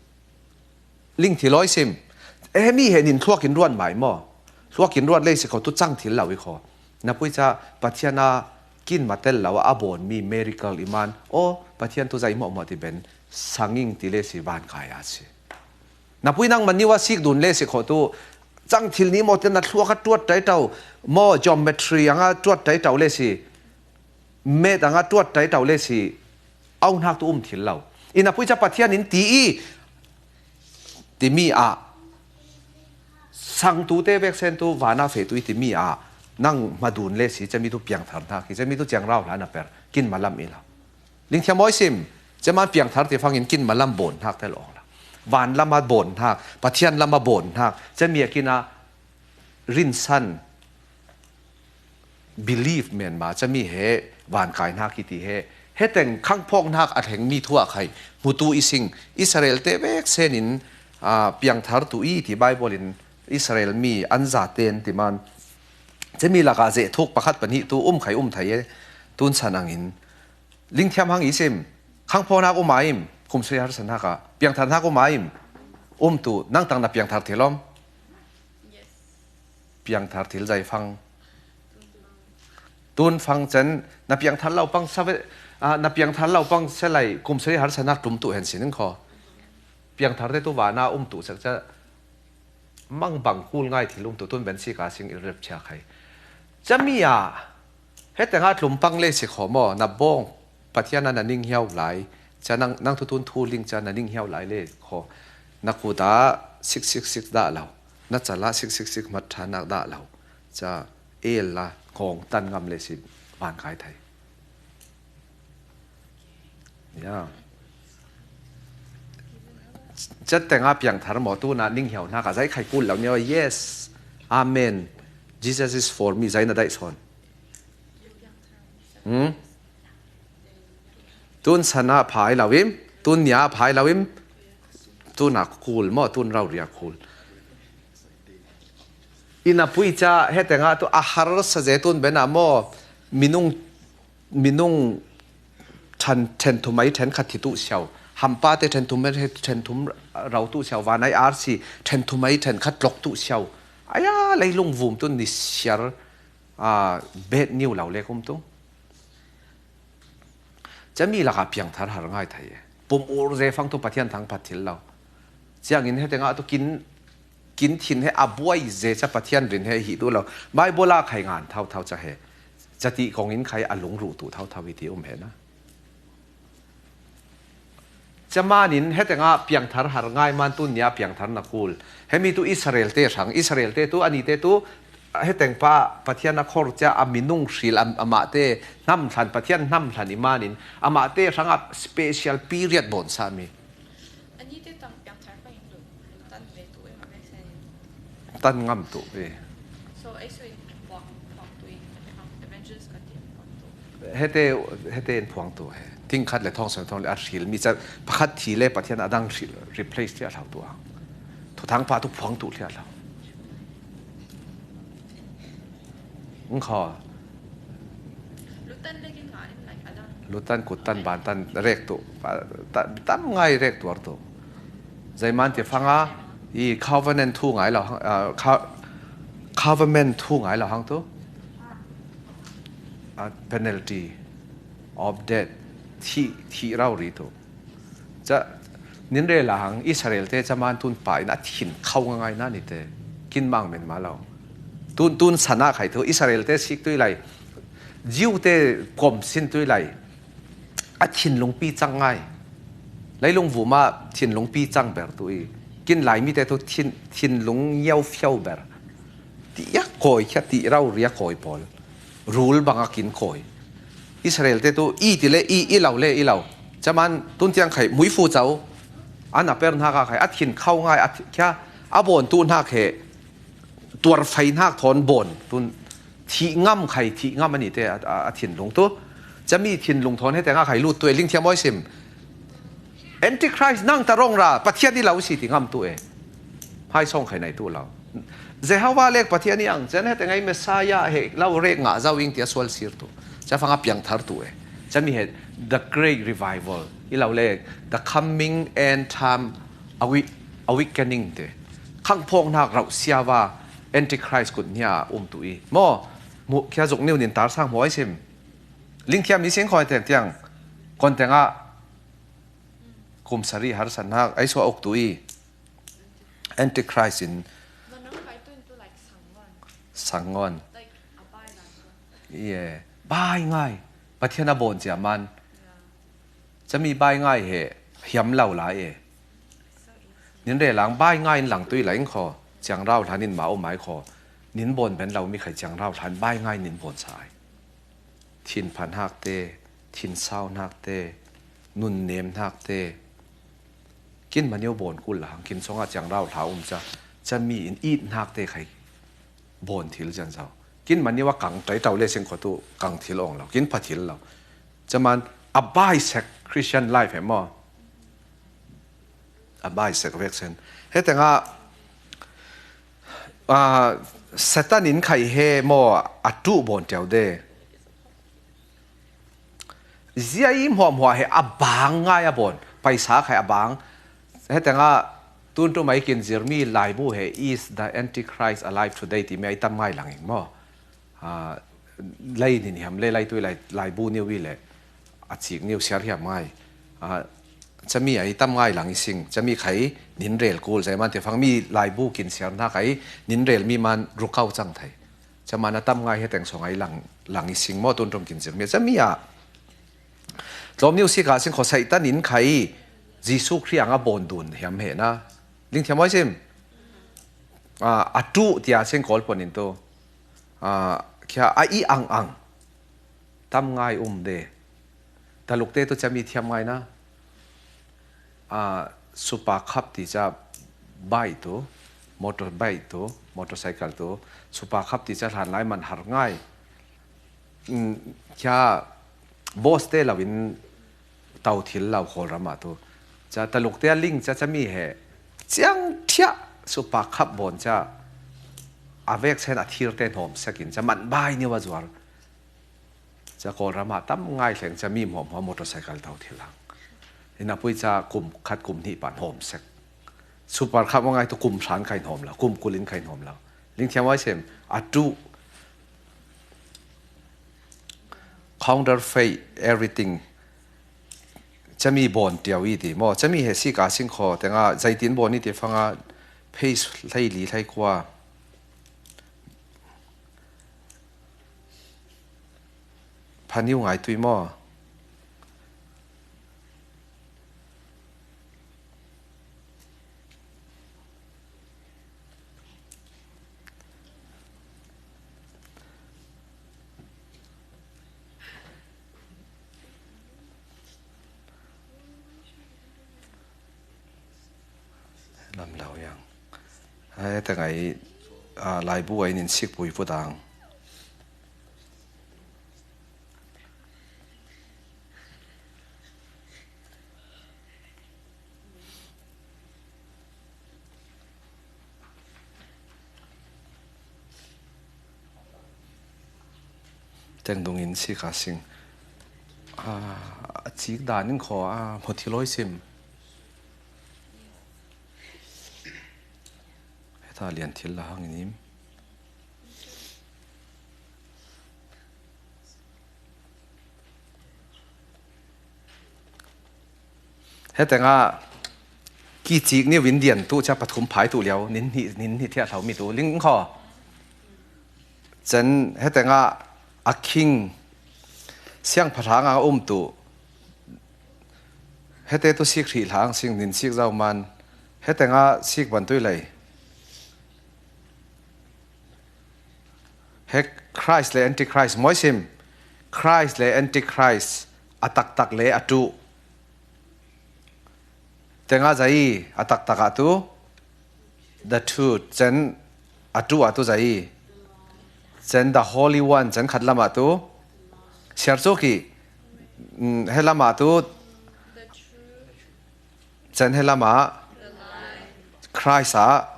Ling thil awi sim. Ehmi he nin thluak in ruat mai maw? Thluak in ruat le si kho tu cang thil lo i kho. Napui ca Pathian a kin matel lo a bawn mi miracle i man. Aw, Pathian tu zai mawhmawh ti ben. Sanging ti le si vankai a si. Napui nang man niwa sik dun le si kho tu. Cang thil ni maw te na thluak a tuat tai tau. Maw geometry anga tuat tai tau le si. Met anga tuat tai tau le si. Au hnak tu um thil lo. I napui ca Pathian in ti i. Timi ah. Sang tu te veksen tu vana fe tu i timi ah. Nang madun le si cami tu piang thar hnak i cami tu ciang rau hlan a per. Kin malam i lo. Lingthiam awi sim. Ceman piangthar ti fangin kin malam bawn hnak tel awng la. Van lama bawn hnak, Pathian lama bawn hnak. Cami a kina rinsan belief menma, cami he Vankai hnak i ti he, heteng khangphawk hnak a thleng mi thu ah khai hmutu i sing. Israel te vek sen in, aa, piangthar tu i ti Bible in Israel mi an za ten ti man. Cemi lakah zeh thuk pakhat pahnih tu um khai um thai e, tun san angin. Lingthiam hang i sim, khangphawk hnak um a im, kum sui harsa hnak ah, piangthar hnak um a im, um tu, nang tang na piangthar thil om? Piangthar thil zaifang. Tun fang cen, na piangthar lo pang sa ve, ah, na piangthar lo pang sa lai, kum sui harsa hnak tum tu hen sin kho. Piangthar te tu vana um tu sak ca, mangbang kul ngai thil um tu tun ben si ka sing i rep chia khai. Cami ah, heteng ah tlum pang le si kho maw, na bawng, Pathian a na ning hiau lai, ca nang, nang tu tun thu ling ca na ning hiau lai le kho. Na kut ah sik sik sik dah lo, na cal ah sik sik sik hmat ṭha nak dah lo, ca el la kong tan ngam le si van kai thai. Ya. Ca teng ah piangthar maw, tu na ning hiau hnak ah zai khai kul lo nia, yes. Amen. Jesus is for me. Zai na daih sawn. Hmm? Tun san ah phai lo im, tun nia phai lo im, tun a kul maw, tun rau ria kul. Ina pui ca heteng ah tu a harsa ze tun ben ah maw, minung, minung ṭhen, ṭhen thum ai ṭhen khat thi tu siau. Hampa te ṭhen thum ai ṭhen thum rau tu siau. Vanai arsi ṭhen thum ai ṭhen khat tlok tu siau. Aya, leilung vum tun ni siar, ah, bet niu lo le kum tu. Cami lakah piangthar har ngai thai e. Pum ur ze fang tu Pathian thang phat thil lo. Ciangin heteng ah tu kin, kin thin he a buai ze ca Pathian rin he hi tu lo. Bible ah khai ngan thau thau ca he. Ca ti kong in khai a lungru tu thau thau i ti um he na. Ca man in heteng ah piangthar har ngai man tun nia piangthar na kul. Hemi tu Israel te hrang, Israel te tu, ani te tu, heteng pa Pathian a khor cia a minung hril am-, amah te hnam hlan, Pathian hnam hlan i man in amah te hrang ah special period bawn sa mi. Ani te tang piangthar pa in lu, lu tan ve tu e ma ve sen in. Tan ngam tu e. So, ei su in puang, puang tu in, evangelist ka ti puang tu. Hete, hete in puang tu he. Ting khat le thong sen thong le a hril mi ca pakhat thi le Pathian a dang hril, replace thliah hlau tu ang. Thuthang pa tu puang tu thliah hlau. Ng kho. Lutan le kin ngai, like, a dang. Lutan, kutan, bantan, rek tu. Pa, ta, tam ngai rek tuar tu. Zai man ti fanga, i covenant thu ngai lo hang, ah, co-, covenant thu ngai lo hang tu. Ah, penalty of death. Thi, thi rau ri tu. Ca, nin rel a hang Israel te ca man tun pa in a thin khau nga ngai na ni te. Kin mang men ma lo. Tun, tun sana khai tu Israel te sik tui lai. Jiu te kom sin tui lai. A thinlung pi cang ngai. Leilung vum ah thinlung pi cang ber tu i. Kin lai mi te tu thin, thinlung ngiau fiau ber. Ti a kawi khia ti rau ria kawi pawl. Rul bang a kin kawi. Israel te tu i ti le i, i lau le i lau. Ca man tun tiang khai mui fu cau. An a per hnak a khai a thin khau ngai a thi-, khia a bawn tu hnak he tuar fai hnak thawn bawn tun thih ngam khai thih ngam ani te a, a, a thinlung tu. Cami thinlung thawn heteng a khai lut tu e lingthiam awi sim. Antichrist nang ta rong ra, Pathian i lo si ti ngam tu e. Hai song khai nai tu lo. Jehovah lek Pathian i ang, cen heteng ai Messiah he lo rek ngah zau ing tia sual sir tu. Ca fanga piang thar tu e. Cami he the great revival. I lo lek, the coming end time awi-, awakening te. Khang phong hnak rauh sia va Antichrist kut hnia um tu i. Maw, mu kia zuk niu nin tar sang maw ai sim. Lingthiam i sing khoi teng tiang. Kon teng ah. Kum sari har san hak ai sua uk tu i. Antichrist in. Sangon. Ie. Bai ngai. Pathian a bawn cia man. Cami bai ngai he hiam lo lai e. Nin re lang bai ngai in lang tui lai in kho. Ciang rau hlan in ma um ai kho. Nin bawn ben lo mi khai ciang rau hlan bai ngai nin bawn sa ai. Thin phan hak te, thin sau hnak te, nun nem hnak te. Kin ma nio bawn kul la hang, kin song a ciang rau hla um ca. Cami in it hnak te khai bawn thil cian zau. Kin mani wa kang tai tau le sing kho tu kang thil ong lo, kin pha thil lo. Caman a bai sek Christian life he maw. A bai sek vek sen. He tenga, a, Satan in khai he maw a tu bon tiau de. Zia i hmuahhmuah he a bang ngai a bawn, paisa khai a bang. He tenga tun tu mai kin zir mi laibu he, "Is the Antichrist alive today?" ti mi a i tam ngai lang ing maw. A, lei nin hiam le, lai tui lai, laibu niu i le a cik niu siar hiam ngai. A, cami a i tam ngai lang i sing, cami khai nin rel kul zai man ti fang mi laibu kin siar na khai nin rel mi man rukau cang thai. Caman a tam ngai he teng song ai lang, lang i sing maw tun tum kin zir mi. Cami a tlawm niu sik a sing kho Satan in khai Jesu Khrih ang a bawn dun hiam he na. Ling thiam oi sim. A, a tu tia sing kawl pon in tu. A, kia a i ang ang. Tam ngai um de. Taluk te tu cami thiam ngai na. A, Super Cup ti ca bike tu, motorbike tu, motorcycle tu, Super Cup ti ca hlan lai man har ngai. Mm, kia boss te lo in tau thil lo Kawlram ah tu. Ca Taluk te a ling ca cami he. Ciang thiah Super Cup bawn ca a vek sen a thir te hnawm sekin ca man bai niu a zuar. Ca Kawlram ah tam ngai thleng ca mi hmuahhmuah motorcycle tau thil hang. Ina pui ca kum khat kum hnih pan hawm sek. Super Cup a ngai tu kum hran kai hawm lo, kum kulin kai hawm lo. Ling thiam ai sem, a tu counterfeit everything. Cami bawn tiau i ti maw, cami he sik a sing kho, tenga zaitin bawn i ti fanga page hlei li hlei kua. Phaniu ngai tui maw? Lam lo yang. Hai, ta ngai, a, laibu ai nin sik pui pu dang. Teng dungin sik a sing. A, a cik dan in kho a, hmu thil oi sim. Heta lian thil la hang in im. He tenga kicik niu in dian tu ca pathum phai tu liau, nin hnih, nin hnih thiah hlau mi tu ling kho. Cen he tenga a king siang phathang a um tu. He te tu sik hrih hlang sing nin sik zau man. He tenga sik ban tui lei. He Christ le Antichrist, moi sim. Christ le Antichrist, a taktak le a tu. Tenga zai, a taktak a tu. The truth, cen a tu a tu zai. Cen the Holy One, cen khat lam a tu. Siar cu ki, mm, he lam a tu. Cen he lam ah Christ ah,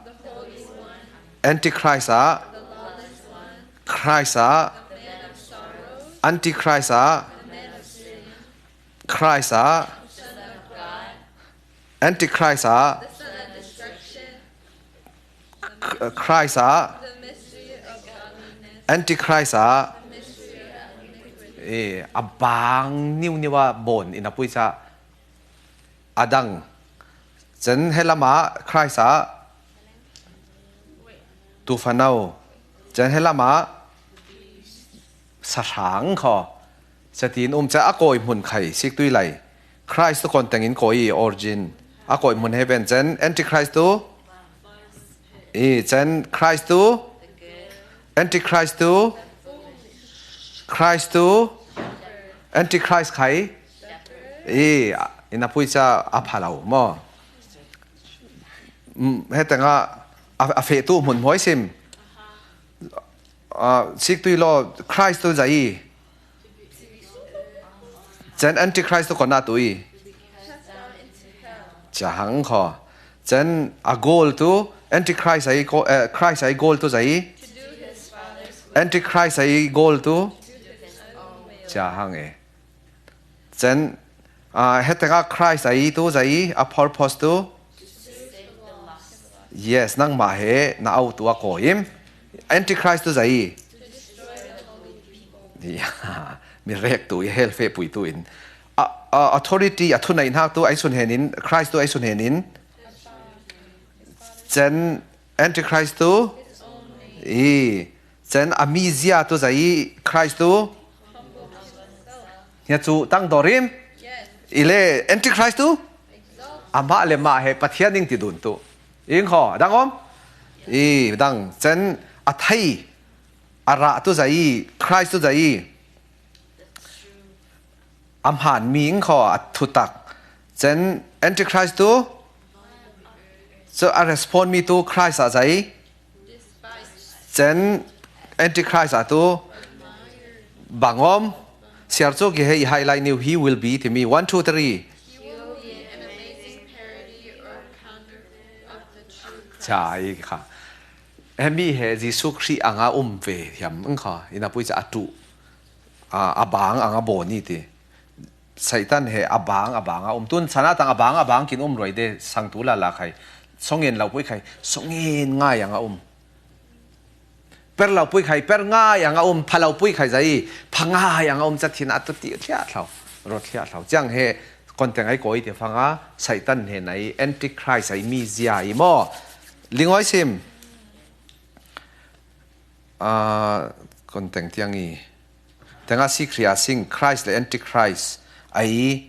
Antichrist ah, Christ ah, Antichrist ah, Christ ah, Antichrist ah, Christ ah, Antichrist ah, eh, a bang niu niu a bon in a pui ca. A dang. Cen he lam ah Christ ah tu fanau. Cen he lam ah sahrang kho. Satin um ca a kawi hmun khai sik tui lai. Christ tu kon tengin kawi i origin. A kawi hmun he ven cen Antichrist tu. I cen Christ tu. Antichrist tu. Christ tu. Antichrist khai. I, ina pui ca a phalau maw? Mm, he tenga a, a feh tu hmun hmuai sim. uh, sik tui lo Christ tu zai. Chen Antichrist tu kona tui. Cia hang kho. Chen a goal tu Antichrist ai ko, eh, Christ ai goal tu zai. Antichrist ai goal tu. Cia hang e. Chen, ah, heteka Christ ai tu zai, a purpose tu. Yes, nangma he na au tu a ko im. Antichrist tu zai. Ya, mi rek tu i hel fe pui tu in. A, a, authority a thu nai nak tu ai sun henin, Christ tu ai sun henin. Chen Antichrist tu. I. Chen a mizia tu zai Christ tu. Hia chu tang dorim. Ile Antichrist tu. Ama le ma he Pathian ning ti dun tu. Ing kho, dang om. I, dang chen a thai. A ra tu zai, Christ tu zai. Am han mi ing kho a thutak. Chen Antichrist tu. So a respond mi tu Christ a zai. Chen Antichrist a tu. Bang om. Siar chu ki hei highlight new he will be ti mi. One, two, three. He will be an amazing parody or counterfeit of the truth. Chai kha. Hemi he Jesu Christ anga um ve hiam ing kha. Ina pui cha a tu. A, a bang anga bo ni ti. Satan he a bang, a bang a um. Tun sana tang a bang, a bang kin um roi de sang tu la la khai. Songin lau pui khai. Songin ngai anga um. Per lau pui khai, per ngai anga um. Pha lau pui khai zai. Pha ngai anga um cha thin a tu ti thia thlau. Ro thia thlau. Chiang he kon teng ai koi te fanga. Satan he nai. Antichrist ai mizia i mo. Lingoi sim. Ah, kon teng tiang i. Tenga sik ria sing Christ le Antichrist. Ai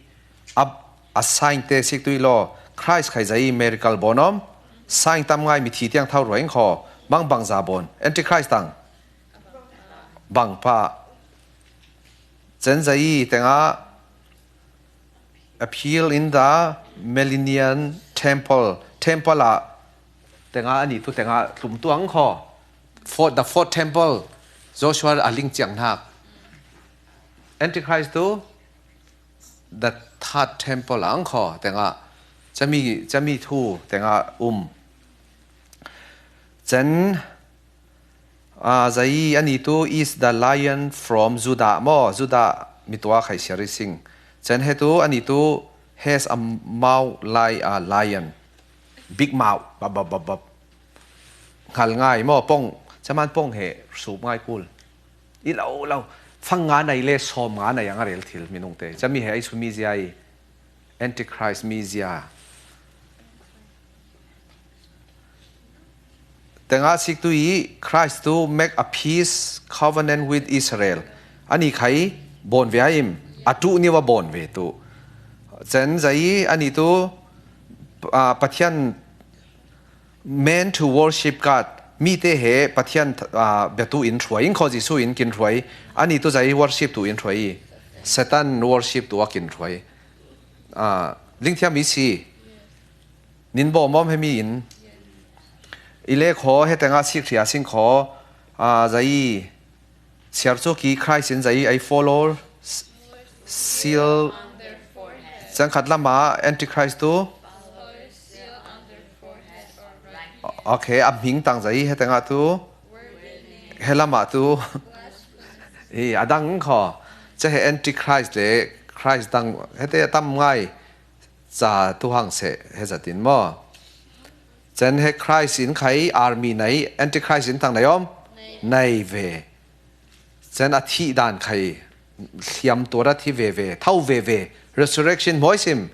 a, a sign te sik tui lo. Christ khai zai miracle bonom. Sign tam ngai mi thi tiang thau ruaing kho. Mang bang za bon. Antichrist tang. Bang pa. Chen zai tenga appear in the millennium temple. Temple a tenga ani tu tenga tlum tuang kho. Fourth, the fourth temple. Joshua a ling chiang nak. Antichrist tu the third temple ang kho tenga. Chami, chami thu tenga um. Chen Ah, zai ani tu is the lion from Judah mo, Judah mi tua khai siari sing. Chen he tu ani tu has a mouth like a lion. Big mouth. Bap, bap, bap, bap. Ngal ngai mo pong. Chaman pong he sup ngai kul. I lau, lau. Fang nga nai le som nga nai ang a rel thil minung te. Chami he ai sumi zia i. Antichrist mizia. Tenga sik tu i Christ tu make a peace covenant with Israel. Ani khai bon ve a im. A tu niwa bon ve tu. Chen zai ani tu, ah, Pathian meant to worship God. Mi te he Pathian, ah, betu in ruai. In kho Jesu in kin ruai. Ani tu zai worship tu in ruai. Satan worship tu a kin ruai. Ah, lingthiam i si. Nin bawm bawm hemi in. I le kho, he tenga sik ria sing kho. Ah, zai. Siar chu ki Christ in zai, I follow. S-, seal. Chang khat lama, Antichrist tu. Okay, a hming tang zai, he tenga tu. He lama tu. I, a dang kho. Che he Antichrist le, Christ dang, he te tam ngai. Cha tu hang se he zatin mo. Chen he Christ in khai army nai, Antichrist in tang nai om? Nai ve. Chen a thi dan khai hliam tu ra thi ve ve, thau ve ve. Resurrection moi sim.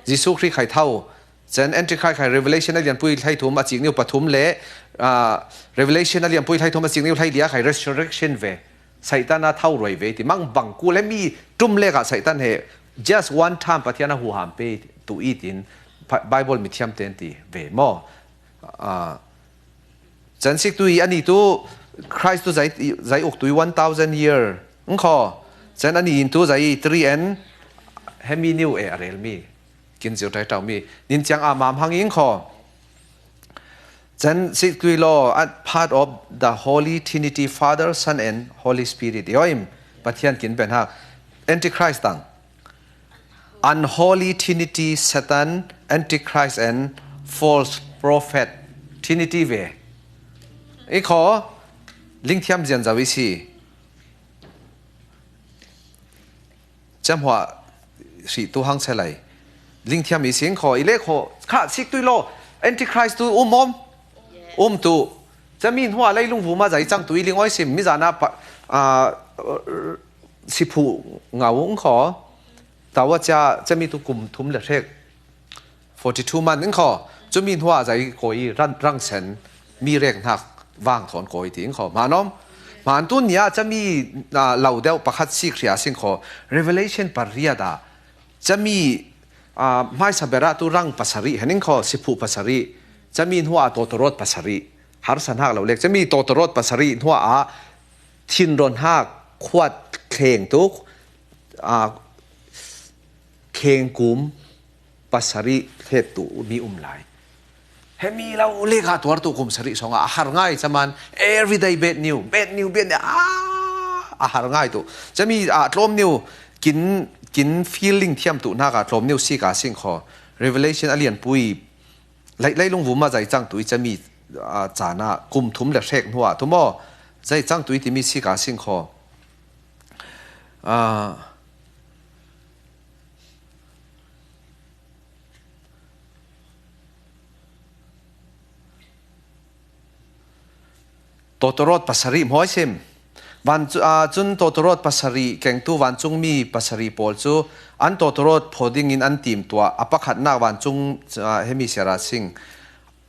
Jesu Christ khai thau. Chen Antichrist khai Revelation a lian pui thlai thum a chik niu pathum le, ah, Revelation a lian pui thlai thum a chik niu thlai lia khai resurrection ve. Satan a thau roi ve ti mang bang ku le mi tum le ka Satan he just one time Pathian a hu ham pe tu i tin Bi-, Bible mi thiam ten ti ve mo. Ah, chan sik tu i ani tu Christ tu zai, zai uk tu i one thousand year. Ng kho. Chan ani in tu zai three and hemi niu e a rel mi. Kin ziu tai tau mi. Nin chiang a mam hang ing kho. Chan sik tui lo, at part of the Holy Trinity, Father, Son and Holy Spirit. Yoim, Pathian kin ben ha. Antichrist tang. Unholy Trinity, Satan, Antichrist and false prophet. Trinity ve. I kho, lingthiam zian zau i si. Cham hua si tu hang se lai. Lingthiam i sing kho, i le kho, kha sik tui lo. Antichrist tu um om. Um tu. Chami hua lai lung vu ma zai chang tu i ling oi sim. Mi zana pa, a, siphu ngau ung kho. Tawa cha, chami tu kum thum le hrek. Forty-two man ing kho. Chumi hnuah zai koi ran, rang sen. Mi rek hnak vang thawn koi ti ing kho. Hman om. Hman tun nia chami, ah, lo deuh pakhat sik hria sing kho. Revelation pariat ah. Chami, ah, hmaisa berah tu rang pasarih hen ing kho. Siphu pasarih. Chami hnuah a tawtawrawt pasarih. Harsa hnak lo lek. Chami tawtawrawt pasarih hnuah a thinron hak khuat thleng tu, ah, khengkum pasarih hlet tu mi um lai. Hemi lo lek a tuar tu kum sarih song a har ngai chaman everyday bad news, bad news, bad news, ah, a har ngai tu. Chami a tlawm news kin, kin feeling thiam tu hnak a tlawm news sik a sing kho. Revelation a lian pui lai, lai lung vu ma zai chang tu i chami, ah, chan a kum thum le hrek hnuah tu maw. Zai chang tu i timi sik a sing kho. Ah, Tawtawrawt pasarih hmawi sim. Van cu, aa, cun tawtawrawt pasarih kengtu vancungmi pasarih pawl cu an tawtawrawt phaw dingin an timtuah. A pakhatnak vancung, aa, hemi siara sing.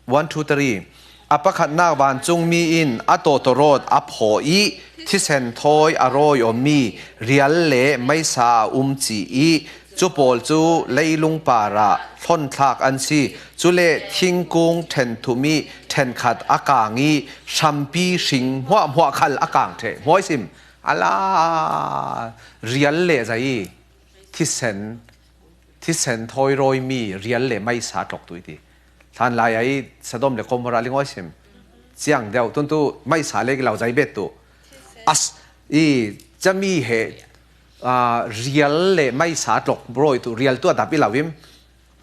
One, two, three. A pakhatnak vancungmi in a tawtawrawt a phaw i thisen thawi a rawi awmi rial le meisa a um ci i, cu pawl cu leilung parah hlawnthlak an si. Cule thingkung ṭhenthum i ṭhenkhat a kang i hrampi hring hmuahhmuah khal a kang ṭheh. Hmawisim, a la rial le zai i thisen, thisen thawi rawimi rial le meisa tlok tu i ti. Hlanlai ai Sodom le Gomorrah ling awi sim. Ciang deuh tun tu meisa le kilo zai bet tu. As, i cami he, aa, rial le meisa tlok rawi tu, rial tu a dap i lo im.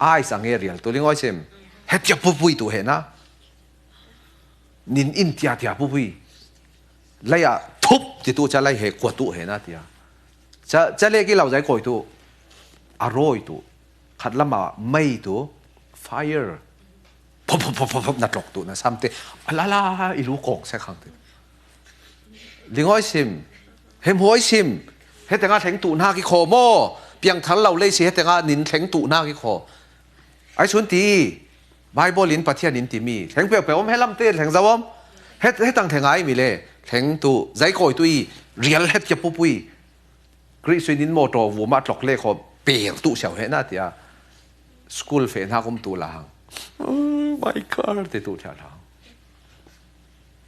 Ai sang he rial tu ling awi sim. He tia pupui tu he na. Nin in tia tia pupui. Lei ah thup ti tu ca lei he kua tu he na tia. Ca, ca le kilo zai kawi tu. A rawi tu. Khat lama mei tu. Fire. Phop, phop, phop, phop, phop, na tlok tu, na sam te. A la la, i lu kong se khang te. Ling awi sim. Hem huai sim. He tenga thleng tu hna ki kho maw. Piang thar lo lei si he tenga nin thleng tu hna ki kho. Ai sun ti. Bible in Pathian in timi. Thleng peuh peuh om he lam te thleng zau om. He, he tang thleng ai mi le. Thleng tu. Zai kawi tu i. Rial het kia pupui. Khrih suin in motor vum a tlok le kho per tu siau he na tia. School fe hna kum tu la hang. Oh, my car te tu thia la hang.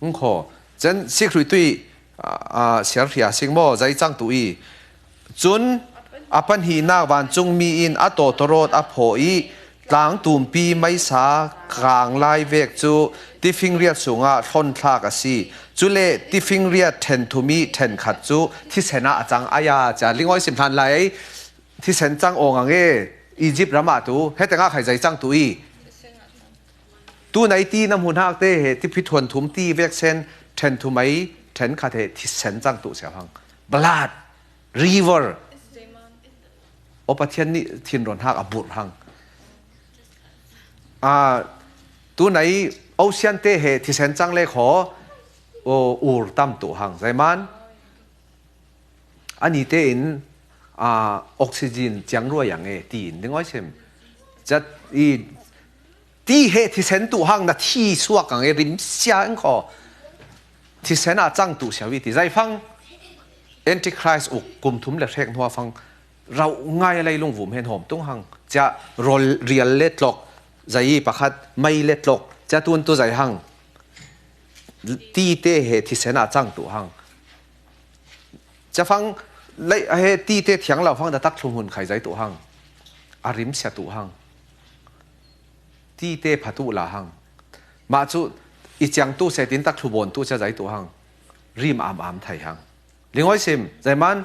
Hung kho. Cen sik hrui tui, a, a, siar hria sing maw, zai cang tu i. Cun a panhihnak vancung mi in a tawtawrawt a phaw i, tlang tumpi meisa kang lai vek cu tifingriat sungah hlawnthlak a si. Cule tifingriat ṭhenthum i ṭhenkhat cu thisen ah a cang. Aya ca ling awi sim hlan lai. Thisen cang awng ang e, Egypt ram ah tu, he tengah khai zai cang tu i. Tu nai ti na hmuhnak te he, tipi thuan thum ti vek sen, ṭhen thum ai, ṭhen khat he, thisen cang tu siau hang. Blood, river. O Pathian nih thinron hak a burh hang. A, tu nai, ocean te he, thisen cang le kho, o, ur tam tu hang. Zai man? Ani tein, aa, oxygen ciang ruai ang e, tiin ding awi sem. Cat i, ti he thisen tu hang na thi suak ang e, rim sia ang kho. Thisen a cang tu siau i ti. Zai fang, Antichrist uk kum thum le hrek hnua fang, rauh ngai a lei lungvum hen hawm tung hang. Cia rol rial le tlok, zai i pakhat, mei le tlok, cia tun tu zai hang. Ti te he thisen a cang tu hang. Cafang lei a he ti te thiang lo fang da tak thlum hun khai zai tu hang. A rim sia tu hang. Ti te pha tu la hang. Mah cu I ciangtu setin tak thlubawntu ca zai tu hang. Rim am am thai hang. Lingawi sim, zaiman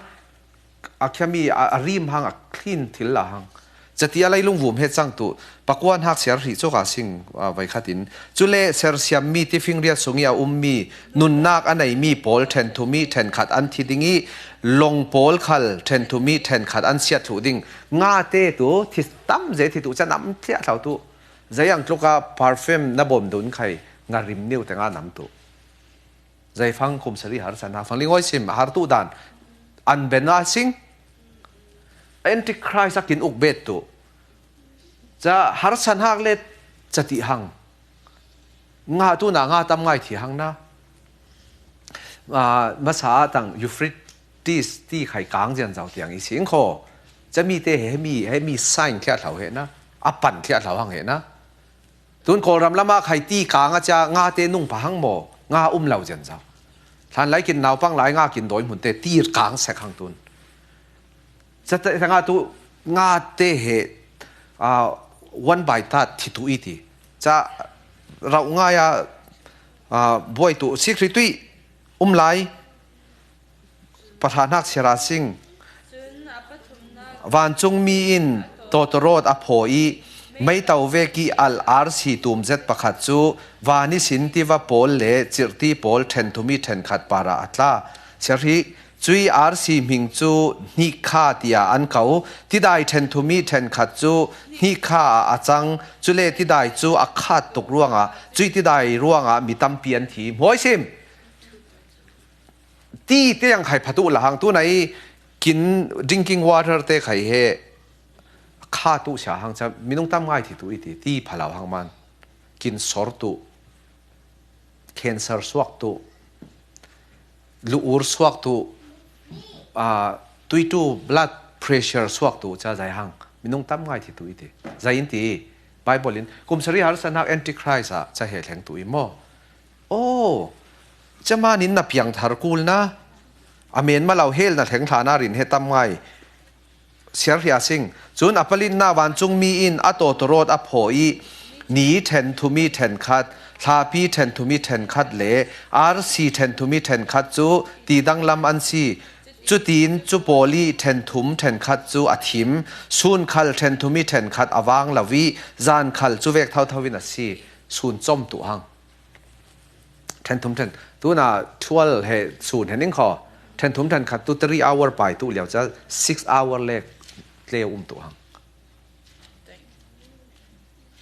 a khiami a, a rim hang a clean thil la hang. Cati a leilung vum he cang tu, pakuan hak siar hrih cawk a sing, a, vai khatin. Cule sersiam mi tifing riat sung i a um mi, nunnak a nei mi pawl ṭhen thum i ṭhen khat an thi ding i, long pawl khal ṭhen thum i ṭhen khat an siat thluh ding. Ngate tu, thi tam ze thi tu, ca nam thliah thlau tu. Zai ang tluka perfume na bawm dun khai, nga rim niu te nga nam tu. Zaifang kum sari harsan hak fang lingawi sim, har tu dan. An ben a sing. Antichrist a kin uk bet tu. Ca harsan hak le cati hang. Nga tu na nga tam ngai thi hang na. Ah, masa a tang Euphrates ti khai kang zian zau tiang i sing kho. Ca mi te he mi, he mi sign thliah thlau he na. A pan thliah thlau hang he na. Tun Kawlram lama khai ti kang a cia nga te nung pha hang maw, nga um lo zian zau. Hlan lai kin naupang lai nga kin dawi hmun te ti kang sek hang tun. Ca te, nga tu, nga te he, a, one by tat thi tu i ti. Ca rauh ngai a, a, buai tu, sik ri tui, um lai. Pathahnak siar a sing. Vancung mi in tawtawrawt a phaw i, meito vek i al arsi tum zet pakhat cu van ihsin tiva pawl le cirhti pawl ṭhen thum i ṭhen khat parah a tla. Siar hi, cui arsi hming cu hnikha tiah an ko. Tidai ṭhen thum i ṭhen khat cu hnikha ah a cang. Cule tidai cu a khat tuk ruangah, cui tidai ruangah mi tampi an thi. Hmuai sim! Ti te ang khai phatu la hang tu nai kin drinking water te khai he kha tu sia hang ca minung tam ngai thi tu i ti, ti phalau hang man. Kin sor tu, cancer suak tu, lu ur suak tu, a, tui tu blood pressure suak tu ca zai hang. Minung tam ngai thi tu i ti. Zai in ti, Bible in, kum sari harsan hak Antichrist ah ca he thleng tu i maw. Oh, camanin na piang thar kul na. A men ma lo hel na thleng thla na rin he tam ngai. Siar hria sing. Cun a palitna vancung mi in a tawtawrawt a phaw i ni ṭhen thum i ṭhen khat, thlapi ṭhen thum i ṭhen khat le arsi ṭhen thum i ṭhen khat cu ti danglam an si. Cutin cu pawl i ṭhen thum ṭhen khat cu a thim. Sun khal ṭhen thum i ṭhen khat a vang lo i zan khal cu vek thotho in a si. Sun com tu hang. Ṭhen thum ṭhen. Tuna twelve he sun he ning kho. Ṭhen thum ṭhen khat tu three hour pai tu lio ca six hour le tleu um tu hang.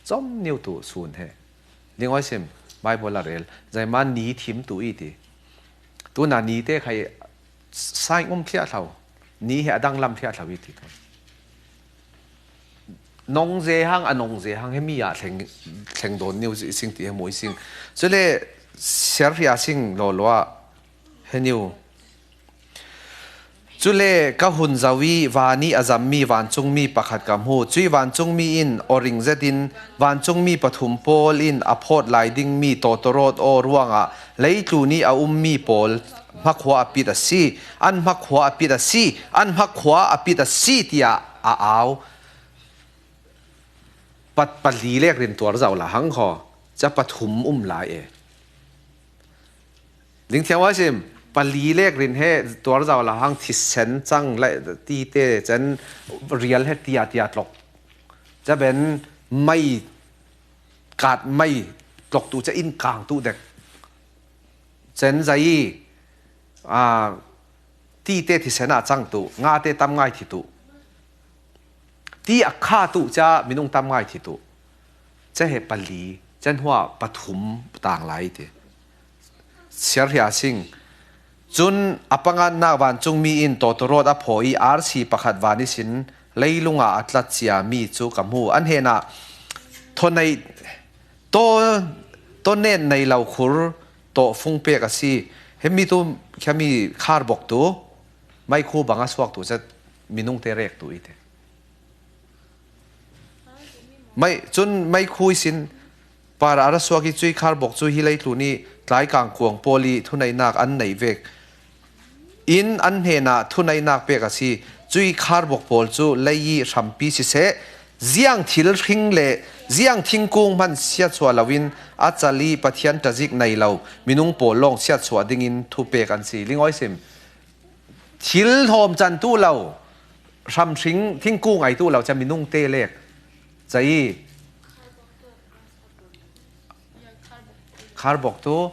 Com niu tu sun he. Lingawi sim, Bible a rel. Zaiman ni thim tu i ti. Tuna ni te khai sign um thliah thlau. Ni he a danglam thliah thlau i ti. Nong ze hang, a nong ze hang, he mi ah thleng, thleng dawn niu i sing ti he mu i sing. Cule siar hria sing lawlaw ah he niu. Cule ka hun zo i van i a zammi vancungmi pakhat ka hmu. Cui vancungmi in awring zetin vancungmi pathum pawl in a phawt lai dingmi tawtawrawt aw ruangah leitlun i a ummi pawl hmakhua a pit a si, an hmakhua a pit a si, an hmakhua a pit a si, tiah a au. Pat pali lek rin tuar zau la hang kho, ca pathum um lai e. Dingthiang wa sim, pali lek rin he tuar zau la hang thisen cang le ti te cen rial he tia tia tlok. Ca ben mai kat mai tlok tu ca in kang tu dek. Cen zai, a, ti te thisen a cang tu, nga te tam ngai thi tu. Ti a kha tu ca minung tam ngai thi tu. Ca he pali, can hua pathum tang lai ti. Siar hria sing. Cun a pangannak vancungmi in tawtawrawt a phaw i arsi pakhat van ihsin leilung ah a tlat cia mi cu ka hmu. An hnenah thaw nei, taw, taw nen nei lo khur tawh fung pek a si. Hemi tu khiami khar bok tu, maikhu bang a suak tu, ca minung te rek tu i te. Mai, cun meikhu ihsin par a ra suak i cui khar bok cu hi leitlun i tlaikang kuang pawl i thuneihnak an neih vek. In an hnenah thuneihnak pek a si. Cui khar bok pawl cu lei i hrampi siseh, Ziang thil hring le ziang thingkung hman siatsuah loin a cal i Pathian tazik nei lo minung pawl lawng siatsuah dingin thupek an si. Lingawi sim. Thil hawm can tu lo, hram hring thingkung ai tu lo ca minung te lek. Ca i kharbok tu,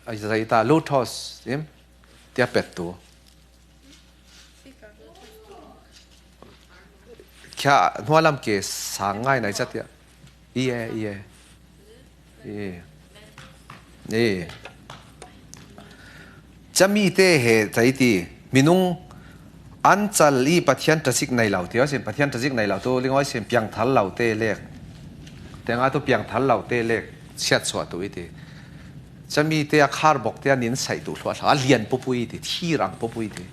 a, ca i ta lotus, im? Tia pet tu. Khia hnualam ke sang ngai nai ca tia. I e, i e. I e. I e. Ca mi te he ca i ti. Minung an cal i Pathian tazik nei lo ti. Aw sin Pathian tazik nei lo tu. Lingawi sin piangthar lo te lek. Tenga tu piangthar lo te lek. Siatsuah tu i ti. Ca mi te a kharbok te a nin sai tu hluah hluah. A lian pupui ti. Thir ang pupui ti.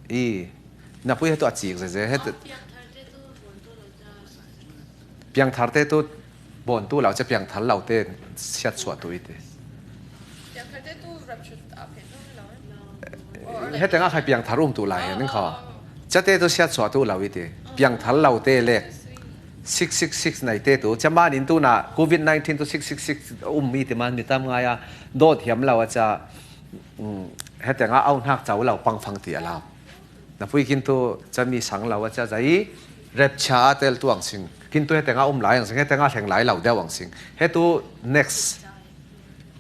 I. Na pui he tu a cik zeze. He tu piangthar te tu bon tu lo ca piangthar lo te siatsuah tu i ti. He tenga khai piangthar um tu lai he ning kho. Ca te tu siatsuah tu lo i ti. Piangthar lo te lek. Six six six nei te tu. Ca manin tu na covid nineteen tu six six six um i ti man mi tam ngai a. Dot hiam lo a ca. Mm, he tenga au hnak cau lo pangfang ti a lau. Na pui kin tu ca mi sang lo a ca zai rapture a tel tu ang sing. Kin tu he tenga um lai ang sing, he tenga hleng lai lo deuh ang sing. He tu next.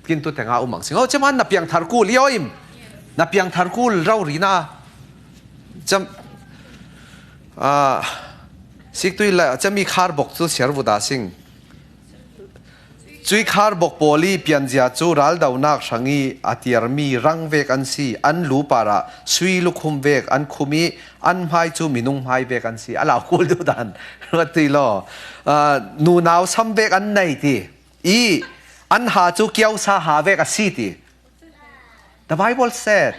Kin tu tenga um ang sing. Oh, ca man na piangthar kul i o im. Na piangthar kul rau ri na. Cam, ah, sik tui la, ca mi kharbok tu siar vu da sing. Cui kharbok pawl i pianzia cu raldonak hrang i a tiarmi rang vek an si, an lu parah sui lukhum vek an khum i an hmai cu minung hmai vek an si. A lau kul duh dan ruat ti law. Ah, nunau sam vek an nei ti i an ha cu kiosa ha vek a si ti. The Bible said,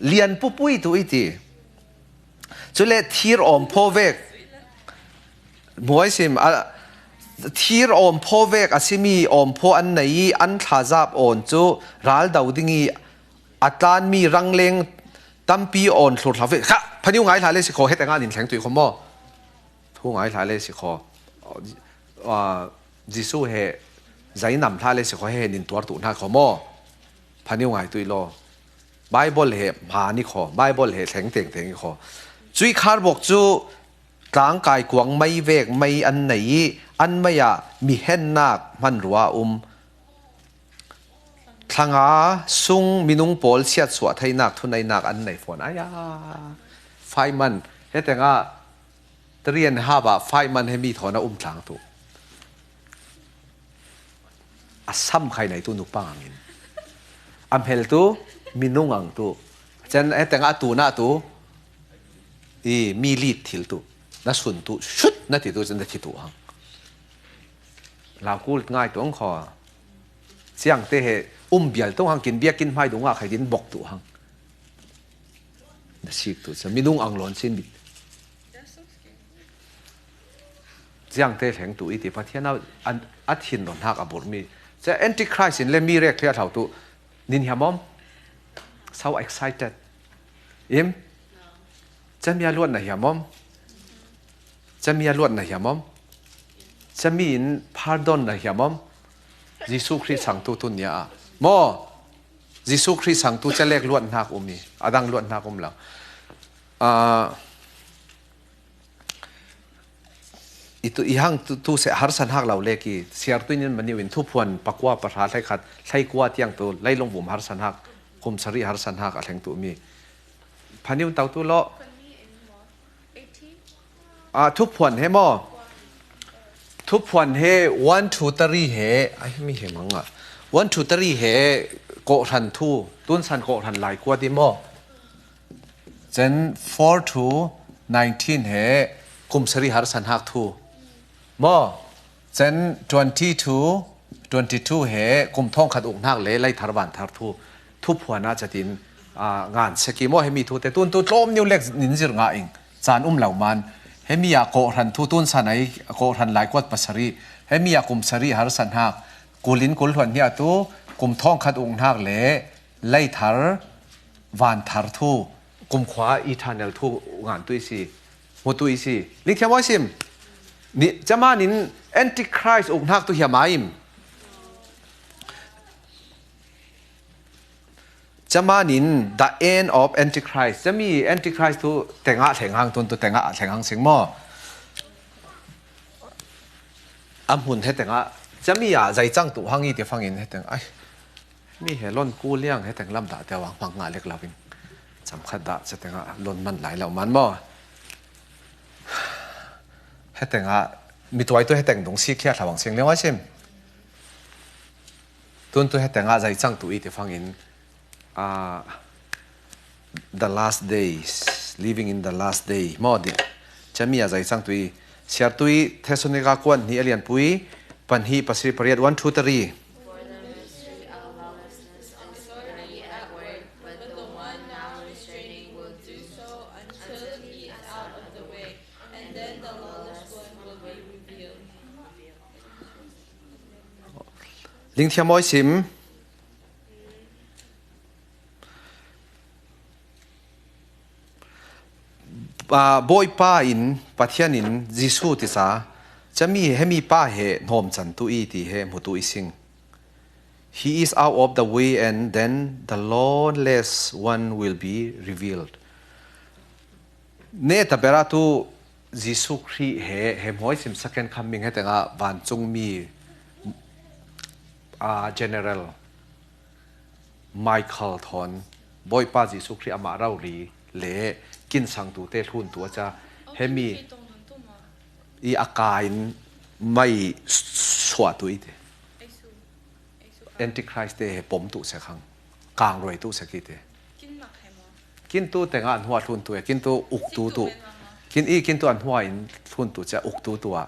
lian pupui tu i ti. Cule thir awmphaw vek, muaisim, a, thir awmphaw vek a simi awmphaw an nei i an thlazap awn cu raldo ding i a tlanmi rangleng tampi awn thlurthlau vek. Kha, phaniu ngai hla le si kho, hetengah nin thleng tuih kho maw? Thu ngai hla le si kho. Ah, Jesuh he zainam hla le si kho, he nin tuar tu hna kho maw? Phaniu ngai tuih law. Bible he hma ni kho, Bible he thleng tengteng i kho. Cui kharbok cu tlangkai kuang mei vek mei an nei i an mei ah mihennak hmanrua a um. Thlanga sung minung pawl siatsuah theinak thuneihnak an nei fawn. Aya, five month. Hetengah three and a half ah five month he mi thawn a um tlang tu. A sam khai nei tu nupang angin. A hmel tu minung ang tu. Cen hetengah a tunah tu i mi lit thil tu. Na sun tu, shut na ti tu, cen na thi tu hang. Lau kul ngai tu ang kho. Ciang te he um bial tu hang kin biak kin hmai dungah khai din bok tu hang. Na sik tu, cen minung ang lawn sin mit. Ciang te thleng tu i ti Pathian a, an, a thin lo hnak a burmi. Ca Antichrist in le mi rek thliah thlau tu nin hiam om? So excited. Im? Ca mi a luat na hiam om? Ca mi a luat na hiam om? Ca mi in pardon na hiam om? Jesuh Khrih sang tu tun nia a. Maw? Jesuh Khrih sang tu ca lek luat hnak um i. A dang luat hnak um lo. Ah, I tu, i hang tu, tu se harsa hnak lo le ki, siar tu in mani in thuphuan pakua pahra hlei khat, hlei kua tiang tu, leilung vum harsa hnak, kum sari harsa hnak a thleng tu mi. Phaniu tau tu lo. Ah, thuphuan he maw? Thuphuan he one, two, three he, ai, mi he mang ah. One, two, three he, kawhhran thu, tun san kawhhran lai kua ti maw? Cen four to nineteen he kum sari harsa hnak thu. Maw? Cen twenty to twenty-two he kum thawngkhat uk hnak le leithar vanthar thu. Thuphuan ah catin, ah, ngan seki maw hemi thu te. Tun tu tlawm niu lek nin zir nga ing. Caan um lo man. Hemi ah kawhhran thu tun san ai kawhhran lai kuat pasari. Hemi ah kum sari harsa hnak. Kulin kul hluan hnia tu kum thawngkhat uk hnak le leithar vanthar thu, kumkhua eternal thu ngan tu i si. Hmutu i si. Lingthiam awi sim. Ni, camanin Antichrist uknak tu hiam a im. Camanin the end of Antichrist. Cami Antichrist tu tengah thleng hang tun tu tengah thleng hang sing maw. A hmun he tengah. Cami a zaicang tu hang i ti fangin he teng. Ai. Mi he lon ku liang he teng lam dah te wang hmang nga lek lo in. Cam khat dah ce tengah lon man lai lo man maw. He tengah mituai tu he teng dung si khia thawang sing liang ai sim. Tun tu he tengah zaicang tu i ti fangin. Ah, the last days, living in the last day. Maw di. Cami a zaicang tu i. Siar tu i Thessalonica kuan ni alian pui. Pan hi pasri pariat one, two, three. For the mystery of lawlessness is already at work, but the one now restraining will do so until he is out of the way, and then the lawless one will be revealed. Lingthiam awi sim. Ah, Bawipa in, Pathian in, Jesu tisa, cami he mi pa he hnawm can tu i ti he hmutu i sing. He is out of the way and then the lawless one will be revealed. Ne tabera tu Jesu Khrih he, he hmuai sim second coming he tengah vancung mi, ah, general Michael thawn Bawipa Jesu Khrih amah rori le kinsang tu te hlun tu a ca he mi i a kain mai suah tu i te. Antichrist te he pom tu sek hang. Kang roi tu sek i te. Kin tu tengah an hua hlun tu e, kin tu uk tu tu. Kin i kin tu an hua in hlun tu cia uk tu tu a.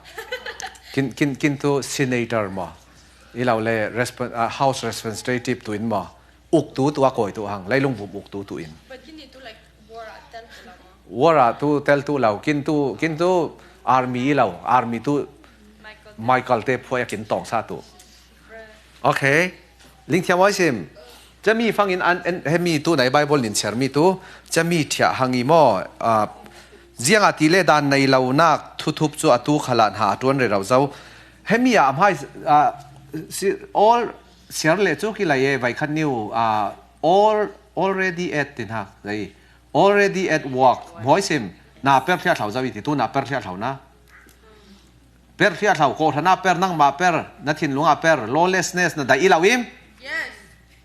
Kin, kin, kin tu senator maw. I lo le respon-, ah, House representative tu in maw. Uk tu tu a koi tu hang. Leilung vum uk tu tu in. But kin i tu like war a tel tu lo maw. War a tu tel tu lo. Kin tu, kin tu army i lo. Army tu Michael te phuai a kin tawng sa tu. Okay. Lingthiam awi sim. Cami fangin an, an, he mi tu nai Bible nin siar mi tu. Cami thiah hang i maw. Ah, ziang a ti le dan nei lo nak thuthup cu a tu khalah hna a tuan rero zo. He mi a hmai, ah, si, all siar le cu ki lai e vai khat niu, ah, all, already at tin ha. Zai. Already at work. Hmuai sim. Na per thiah thlau zo i ti tu na per thiah thlau na. Per hriat hlau, kawhhran ah per, nangmah per, na thinlung ah per, lawlessness na daih i lo im? Yes.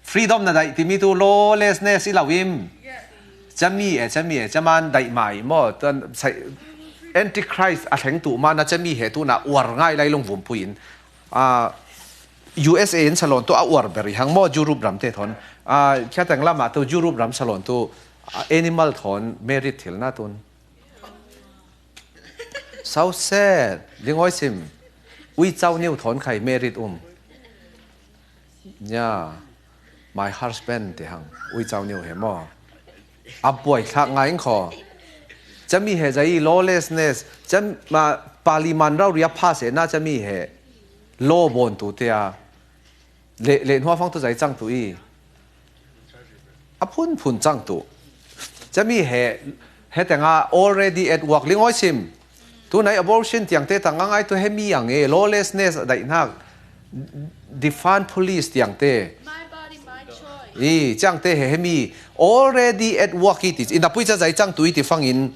Freedom na daih timi tu lawlessness i lo im? Yes. Cami e, cami e, caman daih mai maw? Tuan sai-, Antichrist a thleng tu ma na cami he tu na uar ngai lai lungvum pui in, ah, U S A in salon tu a uar ber i hang maw, Europe ram te thawn. Ah, khiateng lam ah tu Europe ram salon tu, ah, animal thawn merit thil na tun. So sad. Lingawi sim. Uicau niu thawn khai merit um. Ya. My husband ti hang. Uicau niu he maw. A buai thlak ngai in khaw. Cami he zai lawlessness. Cam, ma, parliament rau ria pass e na cami he. Law bawn tu te a. Le, le hnuafang tu zai cang tu i. A phunphun cang tu. Cami he, he tengah already at work lingawi sim. Tu nai abortion tiang te tang a ngai tu he mi ang e, lawlessness a daih hnak. Defund police tiang te. My body, my choice. I, ciang te he, he mi already at work i ti. I na pui ca zai cang tu i ti fangin.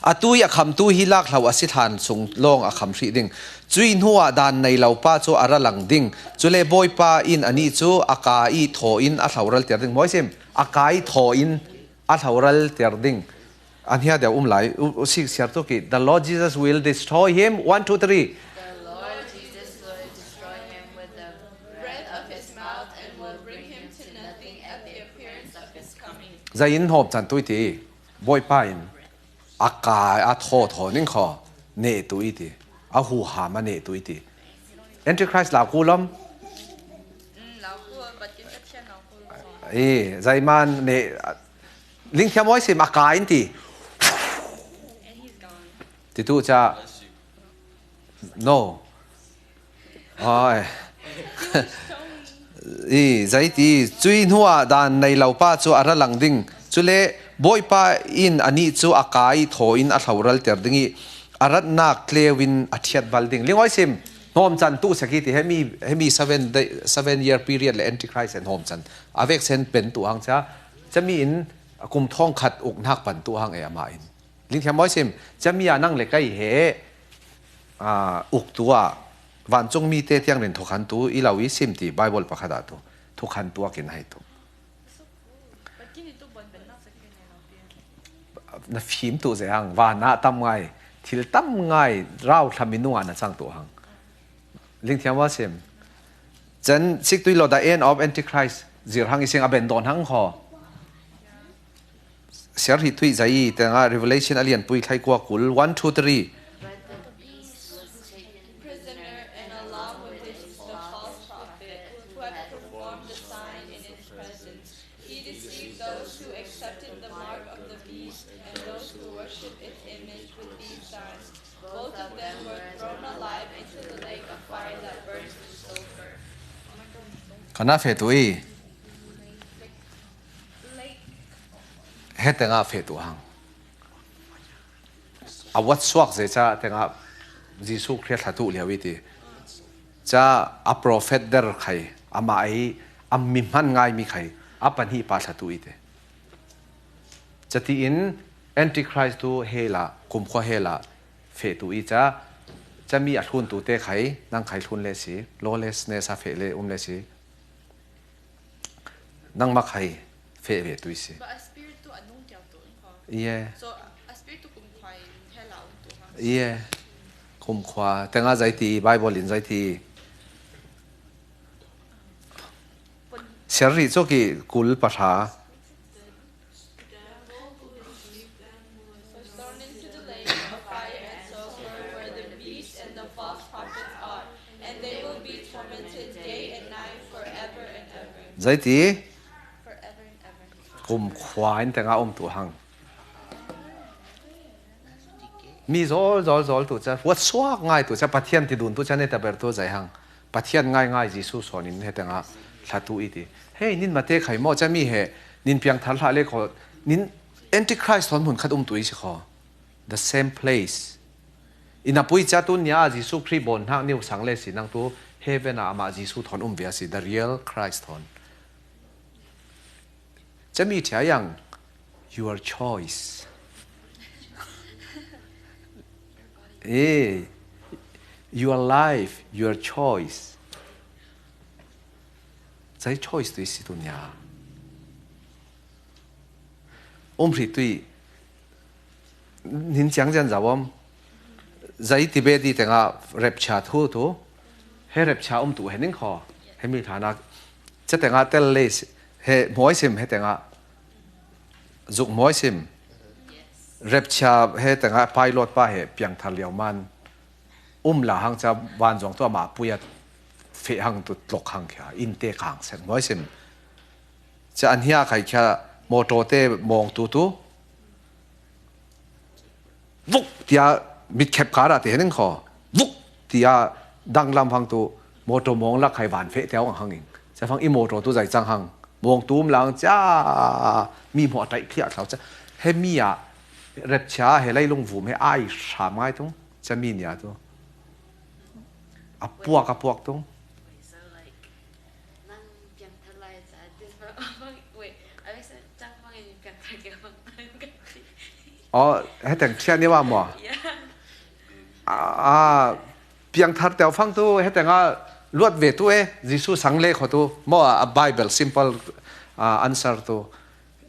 A tui a khamtu hi lak hlau a si thlan sung lawng a kham hrih ding. Cui hnuah dan nei lo pa cu a ra lang ding. Cule Bawipa in anih cu a ka i thaw in a hloral tiar ding. Mawi sim, a ka i thaw in a hloral tiar ding. A hnia deuh um lai, u, u sik siar tuk i. The Lord Jesus will destroy him. One, two, three. The Lord Jesus will destroy him with the breath of his mouth and will bring him to nothing at the appearance of his coming. Zai in hawm can tui ti. Bawipa in. A ka a thaw thaw ning khaw neh tu i ti. A huham a neh tu i ti. Antichrist lau ku lam. I, zaiman neh, lingthiam awi sim a ka in ti. Ti tu ca. No. Ai. I, zai ti, cui hnuah dan nei lo pa cu a ra lang ding. Cule Bawipa in anih cu a kai thaw in a hloral ter ding i a ratnak tleu in a ṭhiat bal ding. Lingoi sim, hnawm can tu saki ti hemi, hemi seven day, seven year period le Antichrist he hnawm can a vek sen pen tu hang ca, cami in kum thawng khat uknak pan tu hang e amah in. Lingthiam mawi sim, cami a nang le kai he, aa, uktu ah vancungmi te tiang rin thukhan tu i lo i sim ti Bible pakhat ah tu thukhan tuak in hei tu. Na fim tu ze hang, van ah tam ngai, thil tam ngai, rau thlam i nung ah na cang tu hang. Lingthiam mawi sim. Chan sik tui lo the end of Antichrist zir hang i sing a ben dawn hang kho. Siar hi tui zai i tengah Revelation a lian pui thlai kua kul, one, two, three. But the beast was taken prisoner and along with him the false prophet who had performed the sign in his presence. He deceived those who accepted the mark of the beast and those who worshipped its image with these signs. Both of them were thrown alive into the lake of fire that burns with sulfur. Kana fe tu i. He tengah fe tu hang. A wat suak ze ca tengah Jesuh Khrih thla tu liau i ti. Ca a prophet der khai, amah ei a mi hman ngai mi khai, a pan hi pa thla tu i ti. Ca ti in Antichrist tu hela, kumkhua hela fe tu i ca, cami a thlun tu te khai, nang khai thlun le si, lawlessness a fe le um le si. Nangmah khai feh ve tui si. But a spirit tu a nung tiang tu in kho. Yeah. So a spirit tu kum khua in hela um tu hang. Yeah. Kum khua. Tengah zai ti, Bible in zai ti. Serri coki kul pahra. Thrown into the lake of fire and sulfur where the beast and the false prophets are, and they will be tormented day and night forever and ever. Zai ti? Forever and ever. Kum khua in tengah um tu hang. Mi zol, zol, zol tu ca, wat suak ngai tu ca, Pathian ti dun tu ca ne ta ber tu zai hang. Pathian ngai ngai Jesuh sawn in he tengah thla tu i ti. Hei, nin mate khai maw ca mi he, nin piang thar hlah le kho, nin Antichrist thawn hmun khat um tu i si kho. The same place. Ina pui ca tu nia Jesuh Khrih bawn hnak niu sang le si nang tu heaven ah amah Jesuh thawn um via si, the real Christ thawn. Cami ṭhia yang, your choice. Eh, your life, your choice. Zai choice tu i si tu nia. Um hri tui. Nin ciang cian zau om. Zai Tibet i tengah rapture thu tu. He rapture um tu he ning kho. He mi thana. Ca tengah tel le si. He mawi sim he tengah. Zuk mawi sim. Rapture he tengah pilot pa he piang thar liau man. Um la hang ca van zong tu amah pui a feh hang tu tlok hang khia. In te kang sen mawi sim. Ca an hia khai khia motor te mawng tu tu. Vuk tia mit khep kar ah ti hening kho. Vuk tia danglam hang tu motor mawng lak khai van feh teu ang hang ing. Ca fang i motor tu zai cang hang. Mawng tu um lang ca mi hmuah taih khliah thlau ca. He mi ah rapture he leilung vum he ai hram ngai tung. Ca mi nia tu. A puak, a puak tung. Wait, so, like, nang piangthar lai ca, this for, wait, a wei sa cang fang in piangthar ke fang. Oh, he teng thian ni wa mo. Yeah. Ah, piangthar teu fang tu, he teng a luat ve tu e, Jesuh sang le kho tu, mo a Bible simple, ah, answer tu.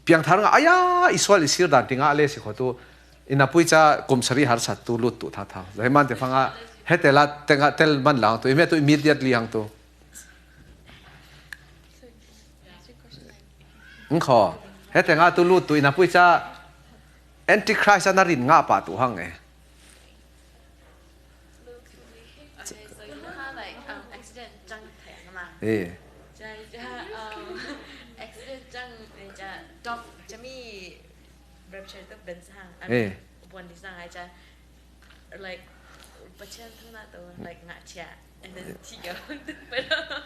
Piangthar nga, aya, i sual i sir dan ti nga le si kho tu, ina pui ca kum sari har sat tu lut tu tha tha. Zai man te fang a, he te la, te nga tel man lang tu, i me tu immediately hang tu. Ng kho, he te nga tu lut tu, ina pui ca Antichrist a na rin nga pa tu hang e. Okay, so you know how, like, um, accident cang thai ang ma? Eh. Ca, ca, um, accident cang, eh, ca, dog, ca mi rapture tu ben sang. Eh. Buan di sang ai ca, like, Pathian tu na tu, like, nga chia, and then tiga untuk pada.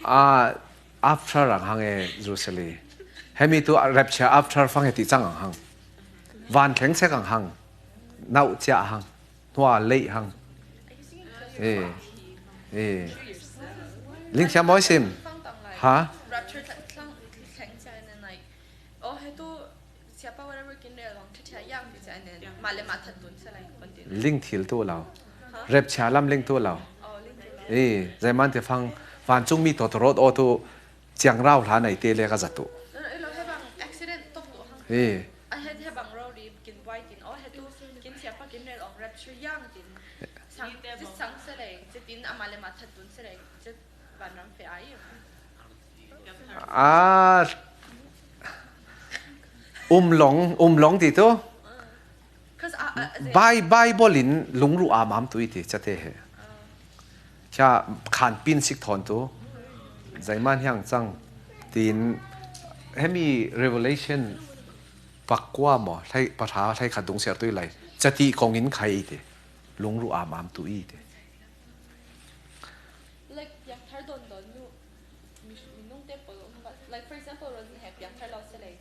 Ah, after ang hang e, Jerusalem. Hemi tu rapture after fang e ti cang ang hang. Van thleng sek ang hang. Nauh ciah hang. Hnua leih hang. E. E. Lingthiam mawi sim. Ha? Rapture tla-, tlang, thleng ciah nen, like, oh, he tu, siapa whatever kin rel hong thithia yang ti ciah nen, ma le ma that dun sa lai kon tin. Ling thil tu lo. Ha? Rapture lam ling tu lo. Oh, ling tu lo. E, zeiman te fang, van cung mi tawt rawt aw tu, ciangrau hla nei te le ka zat uh. No, no, i lo he bang accident tok tu hang. E. A he, he bang rori kin buai tin, oh, he tu, kin siapa kin rel hong rapture yang tin. Sang, sang sa lai, ci tin, ama le ma that dun sa lai, ci vanram fe ai. A, um long, um long ti tu. Bai-, Bible in lungruh amam tu i ti, ca te he. Cia khan pin sik thawn tu. Zeiman hiang cang. Tin, hemi Revelation pakua maw, hlei, pahra, hlei khat dung siar tu i lai. Ca ti kong in khai i ti. Lungruh amam tu i ti. Like, piangthar don don nu, mi, minung te pol um, but, like, for example, Rosie he piangthar lo se lei.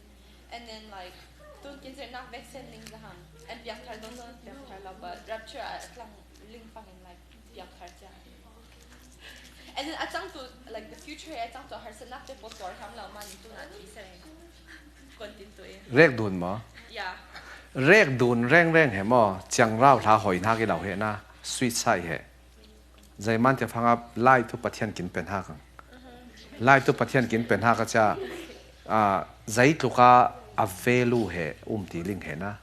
And then, like, tun kin zirnak vek sen ling zahang. And piangthar don don piangthar lo, but rapture a tlang ling fangin, like, piangthar cia. And then a cang tu, like, the future he a cang tu harsatnak te pol tuar ham lo man tu na ti se lei. Kon tin tu e. Rek dun maw? Yeah. Rek dun reng reng he maw? Ciangrau hla hoi hnak i lo he na. Suicide he. Zeiman te fanga lai tu Pathian kin pen hak ang. Lai tu Pathian kin pen hak a cia, a, zeitluka a value he um ti ling he na.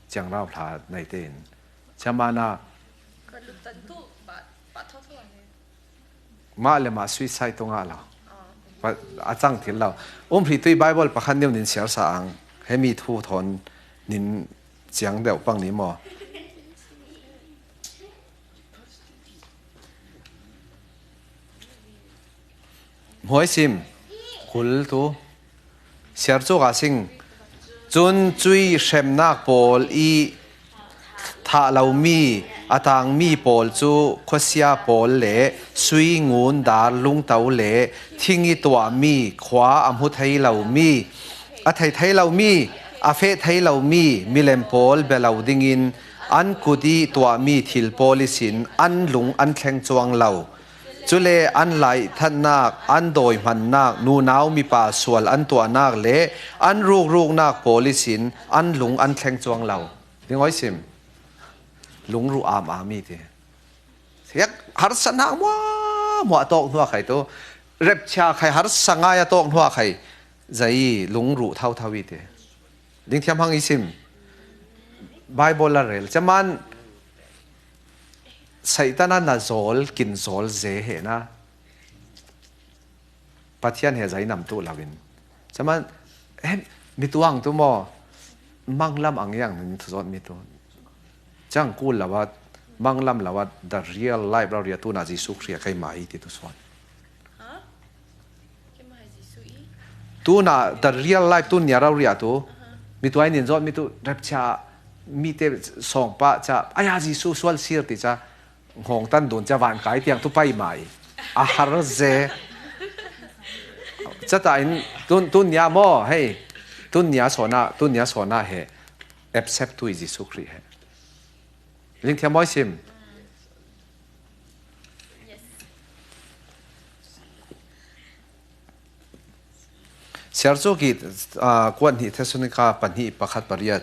Ciangrau hla nei te in. Cia mana. Ka lutan tu, ba, ba tho tho ang he. Mah le mah suicide tu ngah lo. Pa, a cang thil lo. Um hri tui Bible pakhat neu nin siar sa ang. Hemi thu thawn nin ciang deuh pang ni maw? Hmuaisim, kul tu. Siar cuk a sing. Cun cui hremnak pawl i thah lomi, a tangmi pawl cu khuasia pawl le sui ngun dar lungto le thing i tuahmi khua a hmu thei lomi, a thei thei lomi, a feh thei lomi milem pawl bia lo dingin an kut i tuahmi thil pawl ihsin an lung an thleng cuang lo. Cule an laithatnak, an dawihmannak, nunau mipa sual an tuahnak le an rukruknak pawl ihsin an lung an thleng cuang lo. Ding awi sim. Lungruh am am i ti. Siak harsa hnak hmuahhmuah a tawk hnuah khai tu. Repchia khai harsa ngai a tawk hnuah khai. Zei lungruh thotho i ti. Dingthiam hang i sim. Bible a rel. Caman Satan a na zawl, kin zawl ze he na. Pathian he zei nam tu lo in. Caman, he, mi tuang tu maw, manglam ang yang min thu zawt mi tu. Cang kul lo a, manglam lo a, the real life lo ria tu na Jesuh Khrih a kei mai ti tu suan. Ha? Kei mai Jesuh i? Tu na, the real life tu nia lo ria tu. Aha. Mi tuai nin zawt mi tu, repchia, mi te sawng pa, ca, aya Jesuh sual sir ti ca. Hong tan dun cia van kai tiang tu pai mai. A har ze. Cata in tun, tun nia maw, hei. Tun nia sona, tun nia sona he. Accept tu i Jesuh Khrih he. Lingthiam mawi sim. Siar cu ki, ah, kuat hnih Thessalonika pahnih pakhat pariat.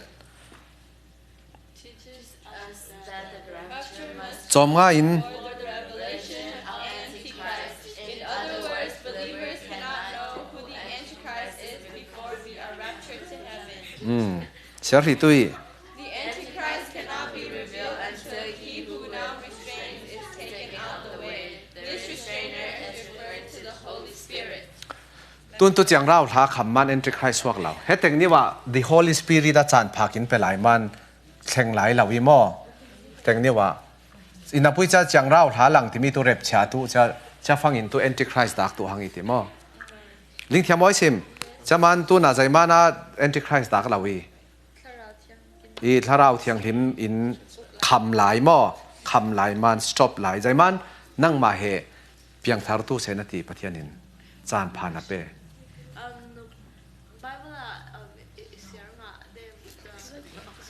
Teaches us that the rapture must Cawmnga in before the revelation of Antichrist. In other words, believers cannot know who the Antichrist is before we are raptured to heaven. Mm. Siar hri tui. The Antichrist cannot be revealed until he who now restrains is taken out of the way. This restrainer is referring to the Holy Spirit. Tun tu ciang rau hla kham man Antichrist suak lo. He teng niwa the Holy Spirit a caan phak in pe lai man thleng lai lo i maw? Teng niwa. Ina pui ca ciang rau hla lang timi tu repchia tu ca, ca fangin tu Antichrist dak tu hang i ti maw? Lingthiam mawi sim. Ca man tu na zei man a Antichrist dak lo i. I Thlarau Thianghlim in kham lai maw? Kham lai man stop lai. Zei man nangmah he piangthar tu se na ti Pathian in caan phan a pe. Um, Bible ah, um, i, i siar ngah deuh, uh,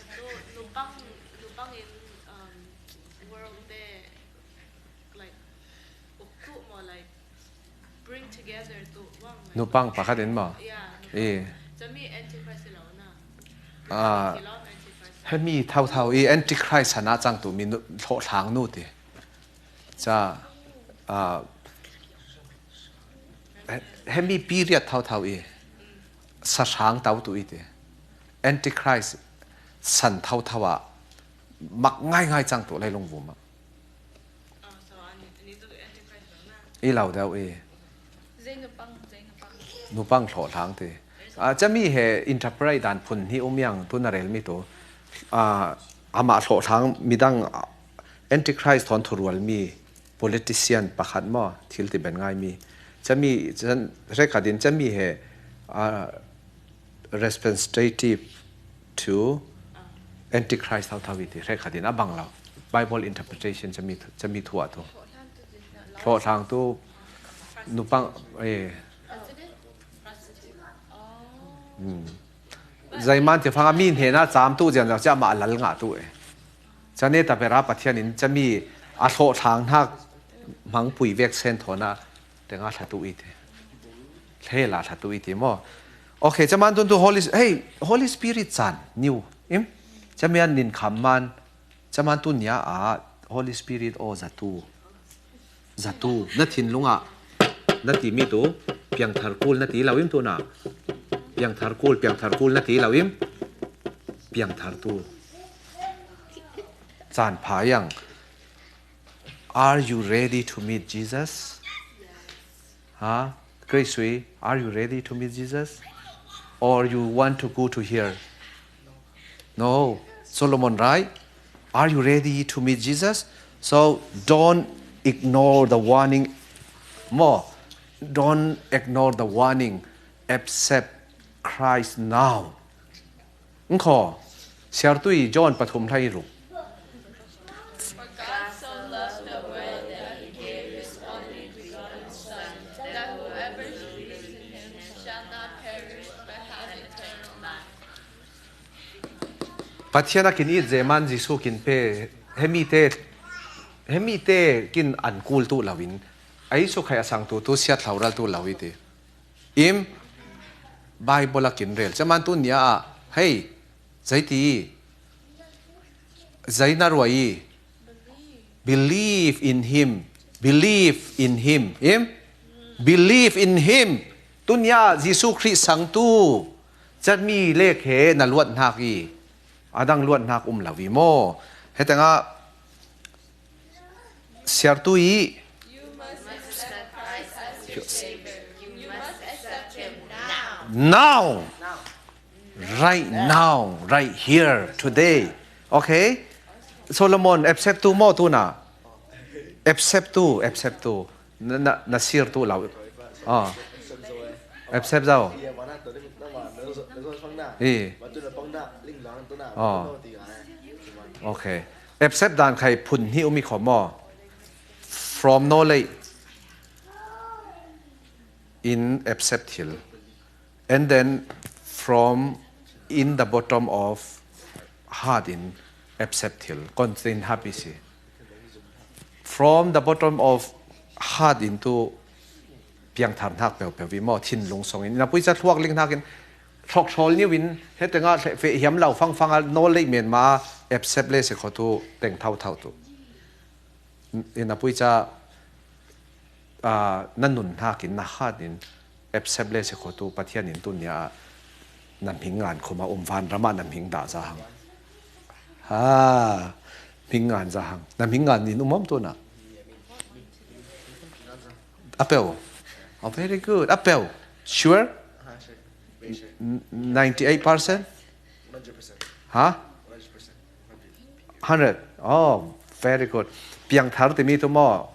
Nupang pakhat in maw? I. Ah, hemi thotho i Antichrist hana cangtu mi nu-, hlawhthlang nu ti. Ca, ah, he-, hemi period thotho i sahrang tautu i ti. Antichrist san thotho a mak ngaingai cangtu leilung vuma. I lo deuh i. Nupang hlawhthlang ti. Ah, cami he interpret dan phun hi um yang tu na relmi tu. Ah, amah hlawhthlang midang, ah, Antichrist thawn thurual mi politician pakhat maw, thil ti ben ngai mi. Cami, can, hrekhatin cami he, ah, representative to Antichrist thotho i ti hrekhatin a bang lo. Bible interpretation cami, cami thu a tu. Hlawhthlang tu nupang, eh. Hmm. Zeiman ti fanga mi hnena cam tu zian zang cia mah lal ngah tu eh. Cani ta pera Pathian in cami a hlawhthlang hnak hmangpui vek sen thawna tenga thlatu i ti. Hlela thlatu i ti maw? Okay, caman tun tu Holy, hey, Holy Spirit can, niu, im? Camian nin kham man, caman tun nia a Holy Spirit aw zatu. Zatu, na thinlungah, na timi tu, piangthar kul na ti lo im tuna. Piangthar kul, piangthar kul na ti lo im. Piangthar tu. Can pha yang. Are you ready to meet Jesus? Ha? Grace Sui, are you ready to meet Jesus? Or you want to go to here? No. Solomon, right? Are you ready to meet Jesus? So don't ignore the warning. More. Don't ignore the warning. Accept Christ now. Nkhaw, siartui John pathum hlei ruk. For God so loved the world that he gave his only begotten Son, that whoever believes in him shall not perish but have eternal life. Pathian a kin it zeman Jesuh kin pe, hemi te, hemi te kin an kul tu loin, a Jesuh khai a sang tu, tu siat hlau ral tu lo i ti. Im, Bible a kin rel. Caman tu nia ah, hei, zei ti, zei na ruai i, believe in him, believe in him, im, believe in him. Tu nia Jesuh Khrih sang tu, chat mi lek he na luat hnak i, adang luat hnak um lo i maw. Hetengah, siartui. Now. Right now. Right here. Today. Okay? Solomon, accept tu maw tu na. Accept tu, accept tu. Na, na, na sir tu lau. Ah. Accept zau. I. Ah. Okay. Accept dan khai phun hi umi kho maw. From no lei. In accept thil. And then from in the bottom of heart in accept thil. Kontin happy si. From the bottom of heart in tu piangthar hnak peuh peuh i maw, thinlung song in. Na pui ca thluak ling hnakin, thlok thawl niu in, hetengah feh hiam lo fangfang a nawl lei men ma, accept le si kho tu, teng thau thau tu. In a pui ca, ah, na nun hnakin, na hat in, accept le si kho tu, Pathian in tu nia, na hming ngan khoma um van rama na hming dah za hang. Ha, hming ngan za hang. Na hming ngan in um om tu na. A peuh. Oh, very good. A peuh. Sure? Ninety-eight percent? Ha? Hundred. Oh, very good. Piangthar timi tu maw.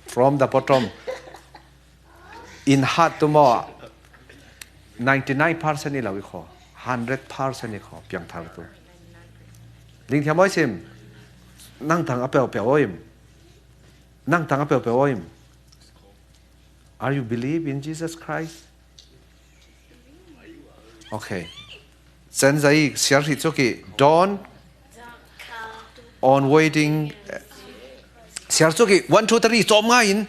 From the bottom. In heart tu maw. Ninety-nine percent i lo i kho. Hundred percent i kho. Piangthar tu. Ling thiam oi sim. Nang tang a peuh peuh oi im. Nang tang a peuh peuh oi im. Are you believe in Jesus Christ? Okay. Sen zai siar hi coki don on waiting. Siar coki one, two, three, com ngai in.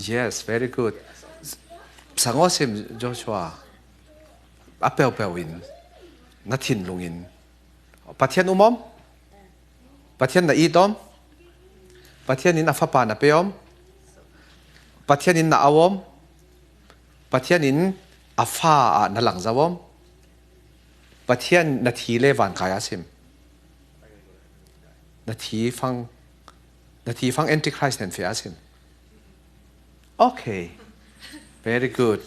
Yes, very good. Sangosim Joshua. A peuh peuh in, na thinlung in. Pathian um om? Pathian na it om? Pathian in a fapa na pe om? Pathian in na au om? Pathian in a fa ah na langzau om? Pathian na thi le vankai a sim. Na thi fang, na thi fang Antichrist nen fe a sim. Okay. Very good.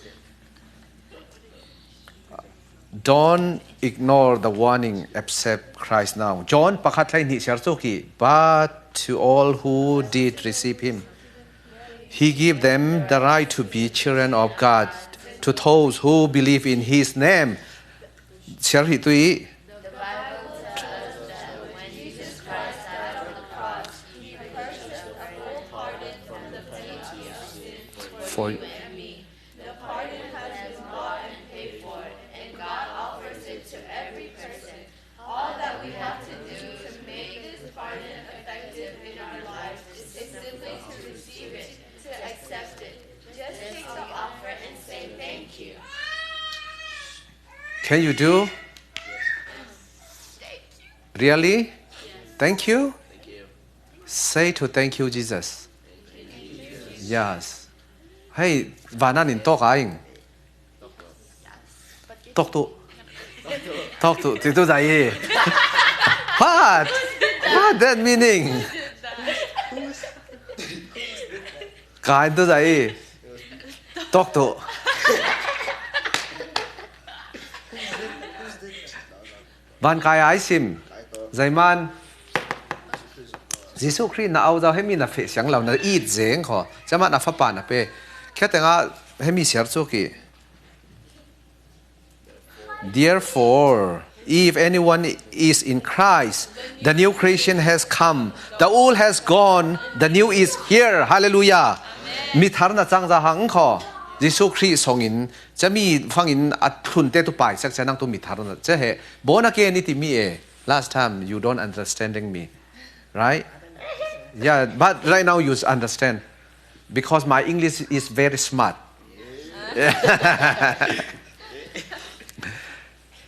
Don't ignore the warning, accept Christ now. John pakhat hlei hnih siar cu ki, but to all who did receive him, he gave them the right to be children of God, to those who believe in his name. Siar hi tui. For Can you do? Really? Thank you? Say to thank you, Jesus. Yes. Hey, vanan in tok aing. Tok tu. Tok tu, ti tu zai. What? What that meaning? Kain tu zai. Tok tu. Van kai ai sim. Zaiman. Jesuh Khrih na au zau hemi na feh siang lau na it zeng kho. Zaiman a fapa na pe. Kya tenga hemi siar cu ki. Therefore, if anyone is in Christ, the new creation has come. The old has gone, the new is here. Hallelujah. Mithar na cang za hang kho. Jesuh Khrih song in, cami fang in a thlun te tu pai sak ca nang tu mithar na ca he. Born again iti mi e. Last time you don't understanding me. Right? Yeah, but right now you understand. Because my English is very smart.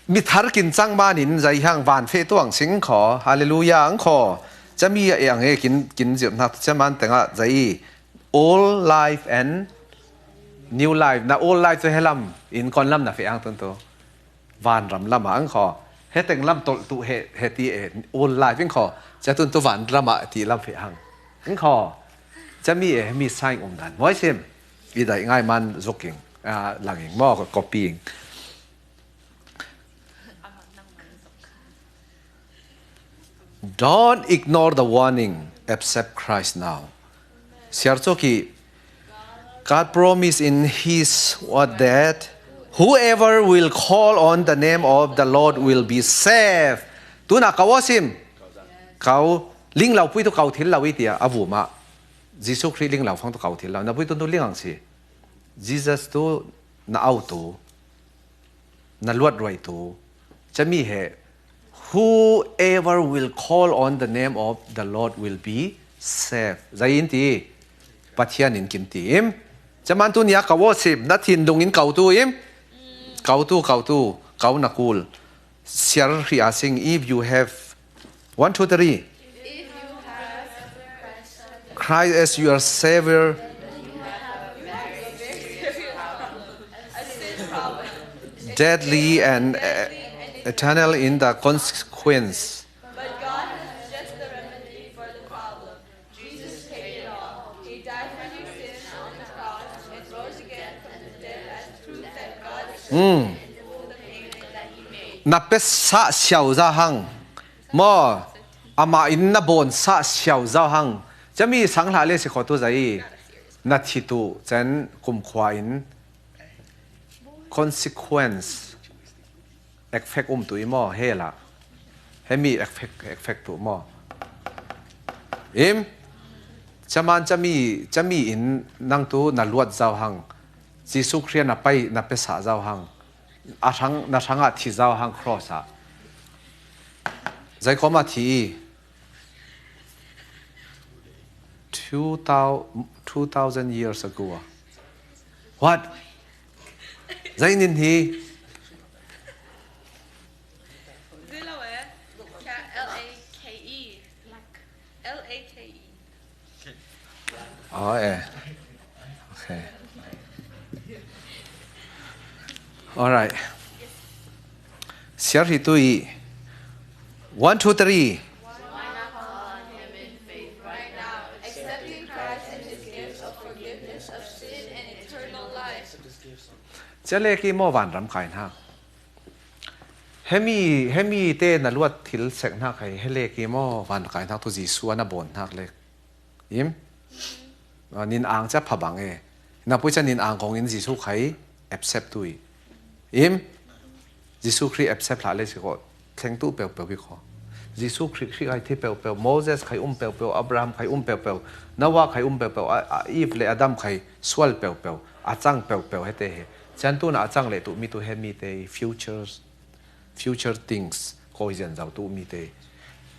Mithar kin cang manin zai hang van feh tuang sing kho. Hallelujah ang kho. Cami a ang e kin, kin zirh nak caman tenga zai old life and new life. Na old life tu helam in kon lam na feh hang tun tu. Van ram lam ang kho. He teng lam tol tu he, he ti e old life ang kho. Ca tun tu van ram a ti lam feh hang. Ang kho. Cami e mi sign um dan. Moi sim. I dai ngai man zuking. Ah, langing mo ko copying. Don't ignore the warning. Accept Christ now. Siar coki. God promised in his word that whoever will call on the name of the Lord will be saved. Tuna kau asim. Kau ling lau pui tu kau thil lau itia avuma. Jesuh Khrih ling lau fang tu kau thil lau. Na pui tu tu ling ang si. Jesus tu na au tu. Na luat ruai tu. Cami he. Whoever will call on the name of the Lord will be saved. Zai in ti. Pathian in kin ti im. Caman tu nia kau asim. Na thinlung in kau tu im. Kau tu, kau tu. Kau na kul. Siar hri asing. If you have One, two, three. Christ as your Savior. Deadly and uh, eternal in the consequence. Mm. Na pesa siau za hang. Maw, amah in na bawn sah siau zau hang. Cami sang hlah le si kho tu zai. Na thi tu cen kumkhua in consequence effect um tu i maw he la. Hemi effect, effect tu maw. Im, caman cami, cami in nang tu na luat zau hang. Jesuh Khrih na pai, na pesa zau hang. A hrang, na hrangah thi zau hang cross ah. Zai khawm ah thi i. Two thousand, two thousand years ago. What? Zai nin hi. Zai lo eh. Lake. L A K E. Lake. L A K E. Oh, eh. Okay. All right. Siar hi tui. One, two, three. Accepting Christ and his gift of forgiveness of sin and eternal life. Cia le ki mo van ram kai na. Hemi, hemi te na luat thil sek hnak hei, he le ki maw van kai hnak tu Jesuh a na bawn hnak le. Im? Ah, nin ang ca pha bang e. Na pui ca nin ang kong in Jesuh khai accept tu i. Im? Jesuh Khrih accept hlah le si ko. Thleng tu peuh peuh i ko. Jesuh Khrih, Khrih khai thi peuh peuh. Moses khai um peuh peuh. Abraham khai um peuh peuh. Noah khai um peuh peuh. A, a, Eve le Adam khai sual peuh peuh. A cang peuh peuh he te he. Cian tu na a cang le tu mi tu he mi te futures. Future things ko hi zian zau tu mi te.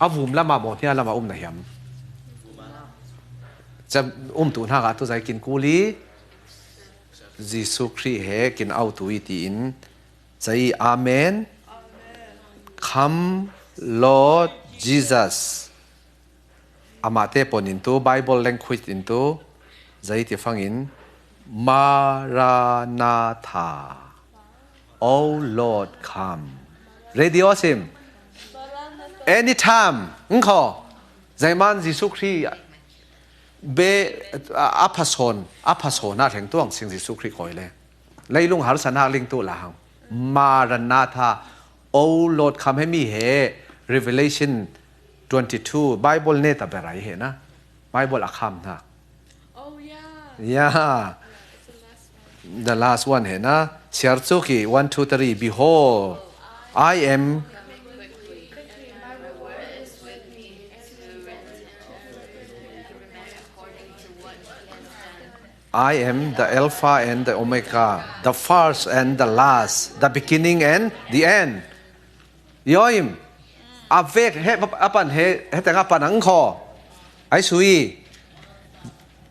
A vum lama maw hnia lama um na hiam? Ca um tu hna ka tu zai kin kuli. Jesuh Khrih he kin au tu i ti in. Zai amen. Come Lord Jesus. Amah te pon in tu, Bible language in tu, zai ti fang in, Maranatha, O Lord, come. Ready awsim? Anytime, ngkho, zai man Jesuh Khrih be a, a phason, a phason a thleng tuang sing Jesuh Khrih koi le. Leilung harsa nak ling tu la hang. Maranatha, O Lord, come he mi he, Revelation twenty-two, Bible ne ta berai he na. Bible a kham na. Oh, yeah. Yeah. It's the last one. The last one he na. Siar cuki, one, two, three. Behold, I am. I am the Alpha and the Omega, the first and the last, the beginning and the end. Yoim, a vek he, a pan he, he teng a pan ang kho. Ai sui,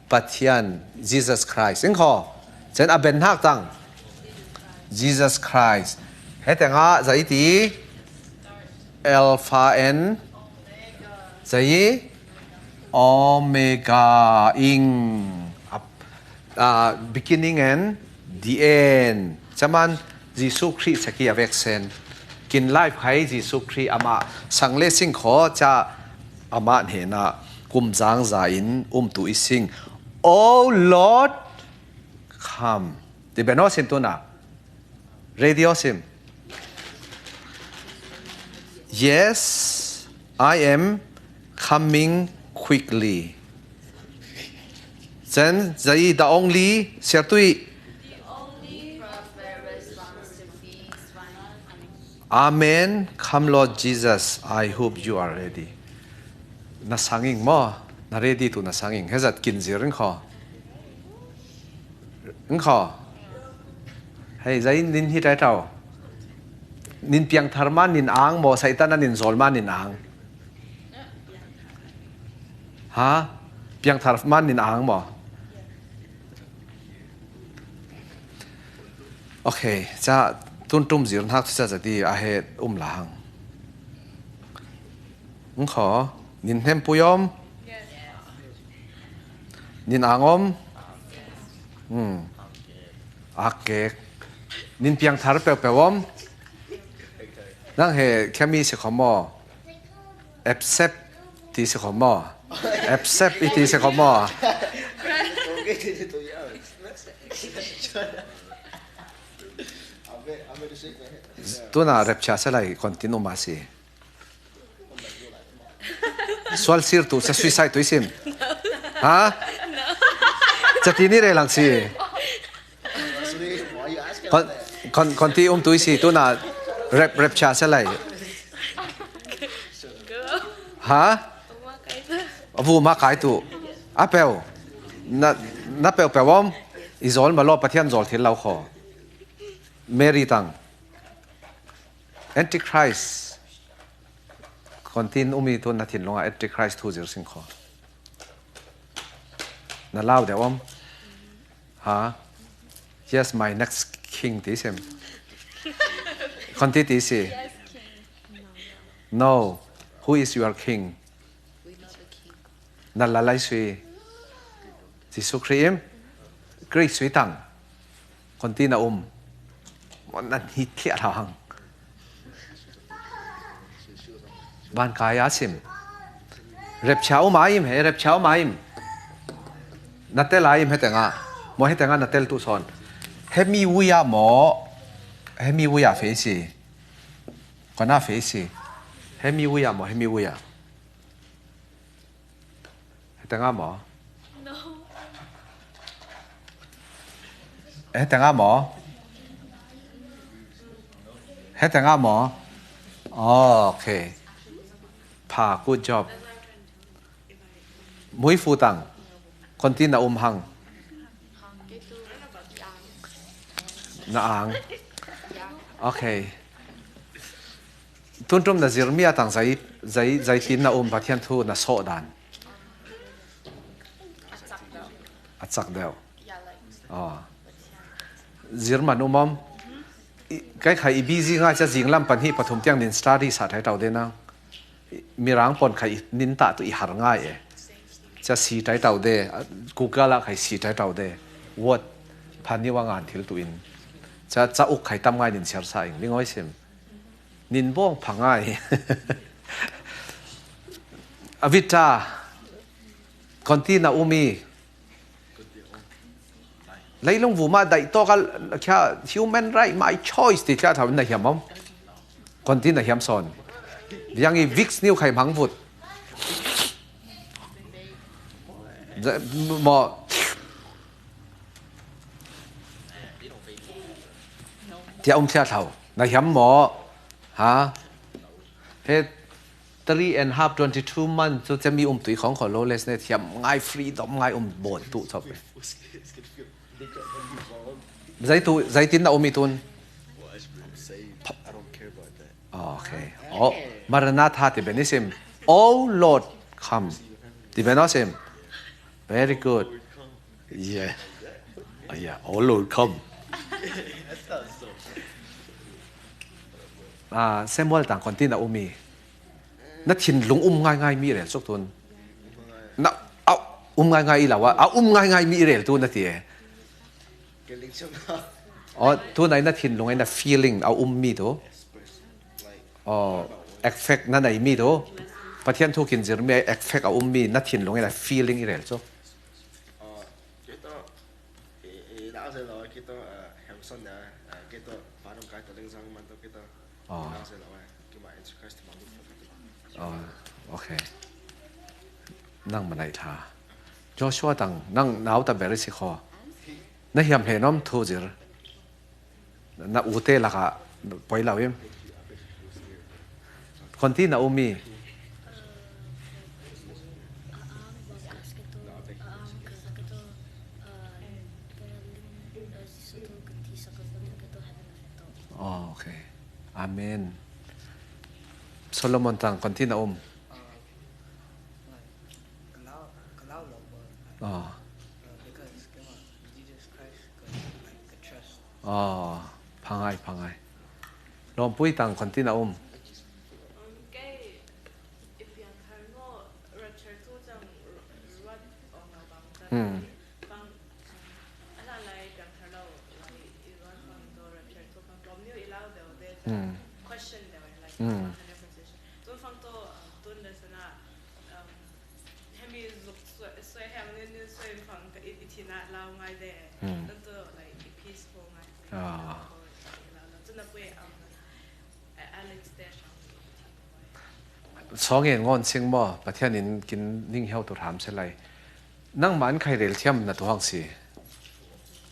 Pathian, Jesus Christ, ang kho. Chen a ben hak tang. Jesus Christ. He teng a zai ti, Alpha and zai Omega ing. Ap-, ah, beginning and the end. Caman Jesuh Khrih saki a vek sen. Kin life hai Jesuh Khrih amah sang le sing kho ca amah hnena kum zang za in um tu i sing. Oh Lord, come. Ti ben awsim tu na. Ready awsim. Yes, I am coming quickly. Then, zai the only, siar tui. Amen. Come, Lord Jesus. I hope you are ready. Na sanging mo. Na ready tu na sanging. Hezat kin ziring kho. Ang kho. Hei, zai nin hi tai tau. Nin piang thar man nin ang mo, Satan a nin zol man nin ang. Ha? Piang thar man nin ang mo. Okay, ca tun tum zir hnak tu ca zati a he um la hang. Ang kho, nin hnem pui om? Nin ang om? Hmm. A kek. Nin piang thar peuh peuh om? Nang he khemi si kho maw? Accept ti si kho maw? Accept i ti si kho maw? Tuna rapture sa lai continue ma si. Sual sir tu sa suicide tu isim. Ha? Cati ni re lang si. Kon, kon, kon ti um tu isi tu na rep, rep cha sa lai. Ha? Avu ma kai tu. A peu. Na, na peu peu om. I zol ma lo Pathian zol thil lau kho. Mary tang. Antichrist. Kon tin umi tu na thin longa Antichrist thu zir sing kho. Na lau deuh om. Ha? Yes, my next king ti sim. Kon ti ti si. No. Who is your king? Na lalai sui. Jesu Khrih im. Khrih sui tang. Kon ti na um. Mo na ni thia thang. Ban kaya sim. Rep chau ma im he, rep chau ma im. Na tel a im he tenga. Mo he tenga na tel tu son. He mi uya mo. He mi uya fe si. Kona fe si. He mi uya mo, he mi uya. He tenga mo. No. He tenga mo. He tenga mo. Oh, okay. Pa, good job. Mui fu tang. Kon ti na um hang. Na ang. Okay. Tun tum na zir mi a tang zai, zai, zai tin na um Pathian thu na so dan. A chak deuh. Oh. Zir man um om. I, kai khai i busy ngai cha zing lam pan hi pathum tiang nin study sa thai tau de na. Mirang pon khai nin ta tu i har ngai e. Cha si tai tau de, Google a khai si tai tau de. Word phan ni wa ngan thil tu in. Cha, cha uk khai tam ngai nin siar sa ing, ling oi sim. Nin bong pha ngai. Avita, kon ti na um i. Leilung vuma dai to ka kya human right, my choice ti kya thaw na hiam om. Kon ti na hiam son. Yang i vix niu khai mang vut. Mo. Tia um kya thaw. Na hiam mo. Ha? He three and half, twenty-two months, so chami um tui khong kho lawless ne thiam ngai, freedom ngai um bon tu chop. Zai tu, zai tin na um i tun. Okay. Oh, Maranatha ti ben i sim. Oh Lord, come. Ti ben o sim. Very good. Yeah. Yeah, oh Lord, come. Ah, Samuel tang kon ti na um i. Na thinlung um ngai ngai mi rel suk tun. Na, a um ngai ngai i lawa, a um ngai ngai mi rel tu na ti e. Oh, tu nai na thinlung e na feeling a um mi tu. Oh, effect na nai mi tu. Pathian thu kin zir mi effect a um mi na thinlung e na feeling i rel suk. Kito, i, i, lau se lo, kito, eh, Hamson ya, eh, kito, parang kai to ling sang man to kito. Oh. Lau se lo, eh, kima Jesus Christ ma lu. Oh, okay. Nang manai tha. Joshua tang, nang nau ta beri si kho. Na hiam he nom thu zir. Na ute laka poi lau im. Kon ti na um i. Oh, okay. Amen. Solomon tang kon ti na um. Oh. Oh, phangai, phangai. Lawmpui tang kon ti na um. Hmm. Hmm. Hmm. Ah. Sawng en ngawn sing maw, Pathian in kin ning hiau tur ham se lai. Nang man khai rel thiam na tu hang si.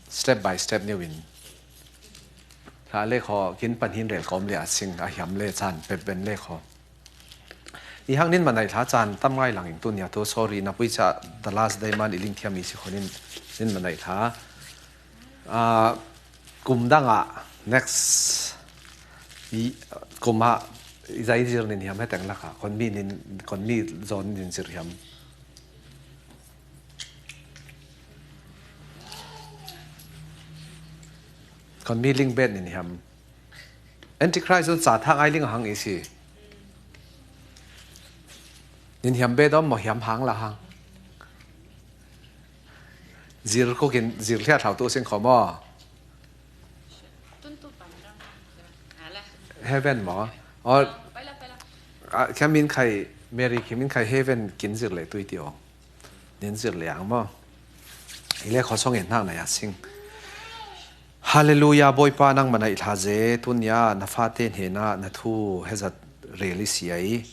Step by step niu in. Hla le kho, kin pan hin rel kom le a sing, a hiam le chan, pep ben le kho. I hang nin manai thla chan tam ngai lang ing tun ya tu, sorry, na pui cha the last day man i ling thiam i si kho nin, nin manai thla. Ah, kum dang ah, next, i, kum ah, i zai zir nin hiam he teng laka, kon mi nin, kon mi zon nin zir hiam. Kon mi ling bet nin hiam. Antichrist zon sa thang ai ling hang isi. Nin hiam bet om mo hiam hang la hang. Zir ko kin zir hliat hlau tu sing ko mo. Heaven mo. Or kya min khai Mary ki min khai heaven kin zir le tui ti o. Nin zir liang maw. I le khawsawng in hnak na ya sing. Halleluia, Bawipa nangmah na i thla ze, tunia na fate hnenah na thu hezat rel i si ai.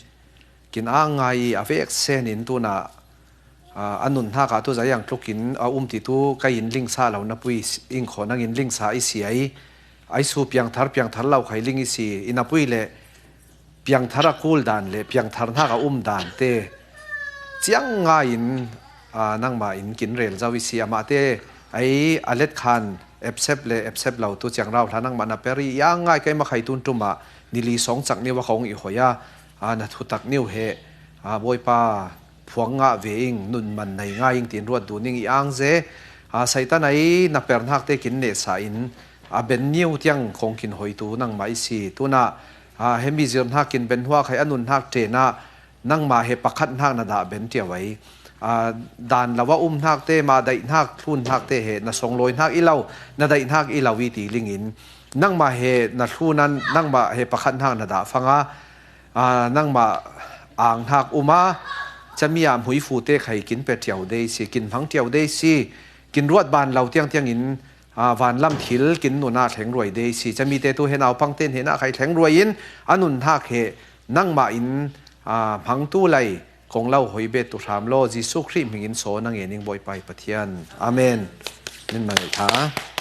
Kin ang ngai i a vek sen in tuna, a, a nun hnakah tu zai ang tlukin a um ti tu ka in lingsa lo na pui ing khaw nang in lingsa i si ai. Ai su piangthar piangthar lo khai ling i si i na pui le piangthar a kul dan le piangthar hnak a um dan te ciang ngai in, aa, nangmah in kin rel zo i si. Amah te ai a let khan epsep le epsep lo tu ciang rau hla nangmah na per i ang ngai kai makhai tun tum ah nili sawng cak niu a kong i hoi a, aa, na thutak niu he, aa, Bawipa phuang ngah ve ing, nun man nei ngai ing tin ruat dun ing i ang ze, aa, Satan ai na per hnak te kin nehsa in a ben niu tiang kong kin hoi tu nangmah i si. Tuna, aa, hemi zir hnak kin ben hua khai a nun hnak ṭen ah nangmah he pakhat hnak na dah ben ṭiau ai. Aa, dan lo a um hnak te, mah daih hnak, thlun hnak te he na sawnglawi hnak i lo, na daih hnak i lo i ti ling in nangmah he na thlun an nangmah he pakhat hnak na dah fang a, aa, nangmah ang hnak um a, cami ah hmuifu te khai kin pe ṭiau dei si, kin hmang ṭiau dei si, kin ruat ban lo tiang tiang in, aa, vanlam thil kin nun ah thleng ruai dei si. Cami te tu he naupang te hnenah khai thleng ruai in a nun hnak he nangmah in, aa, hmang tu lai kong lo hoi bet tu hram law, Jesuh Khrih hming in saw na ngen ing Bawipa i Pathian. Amen. Min man ṭha.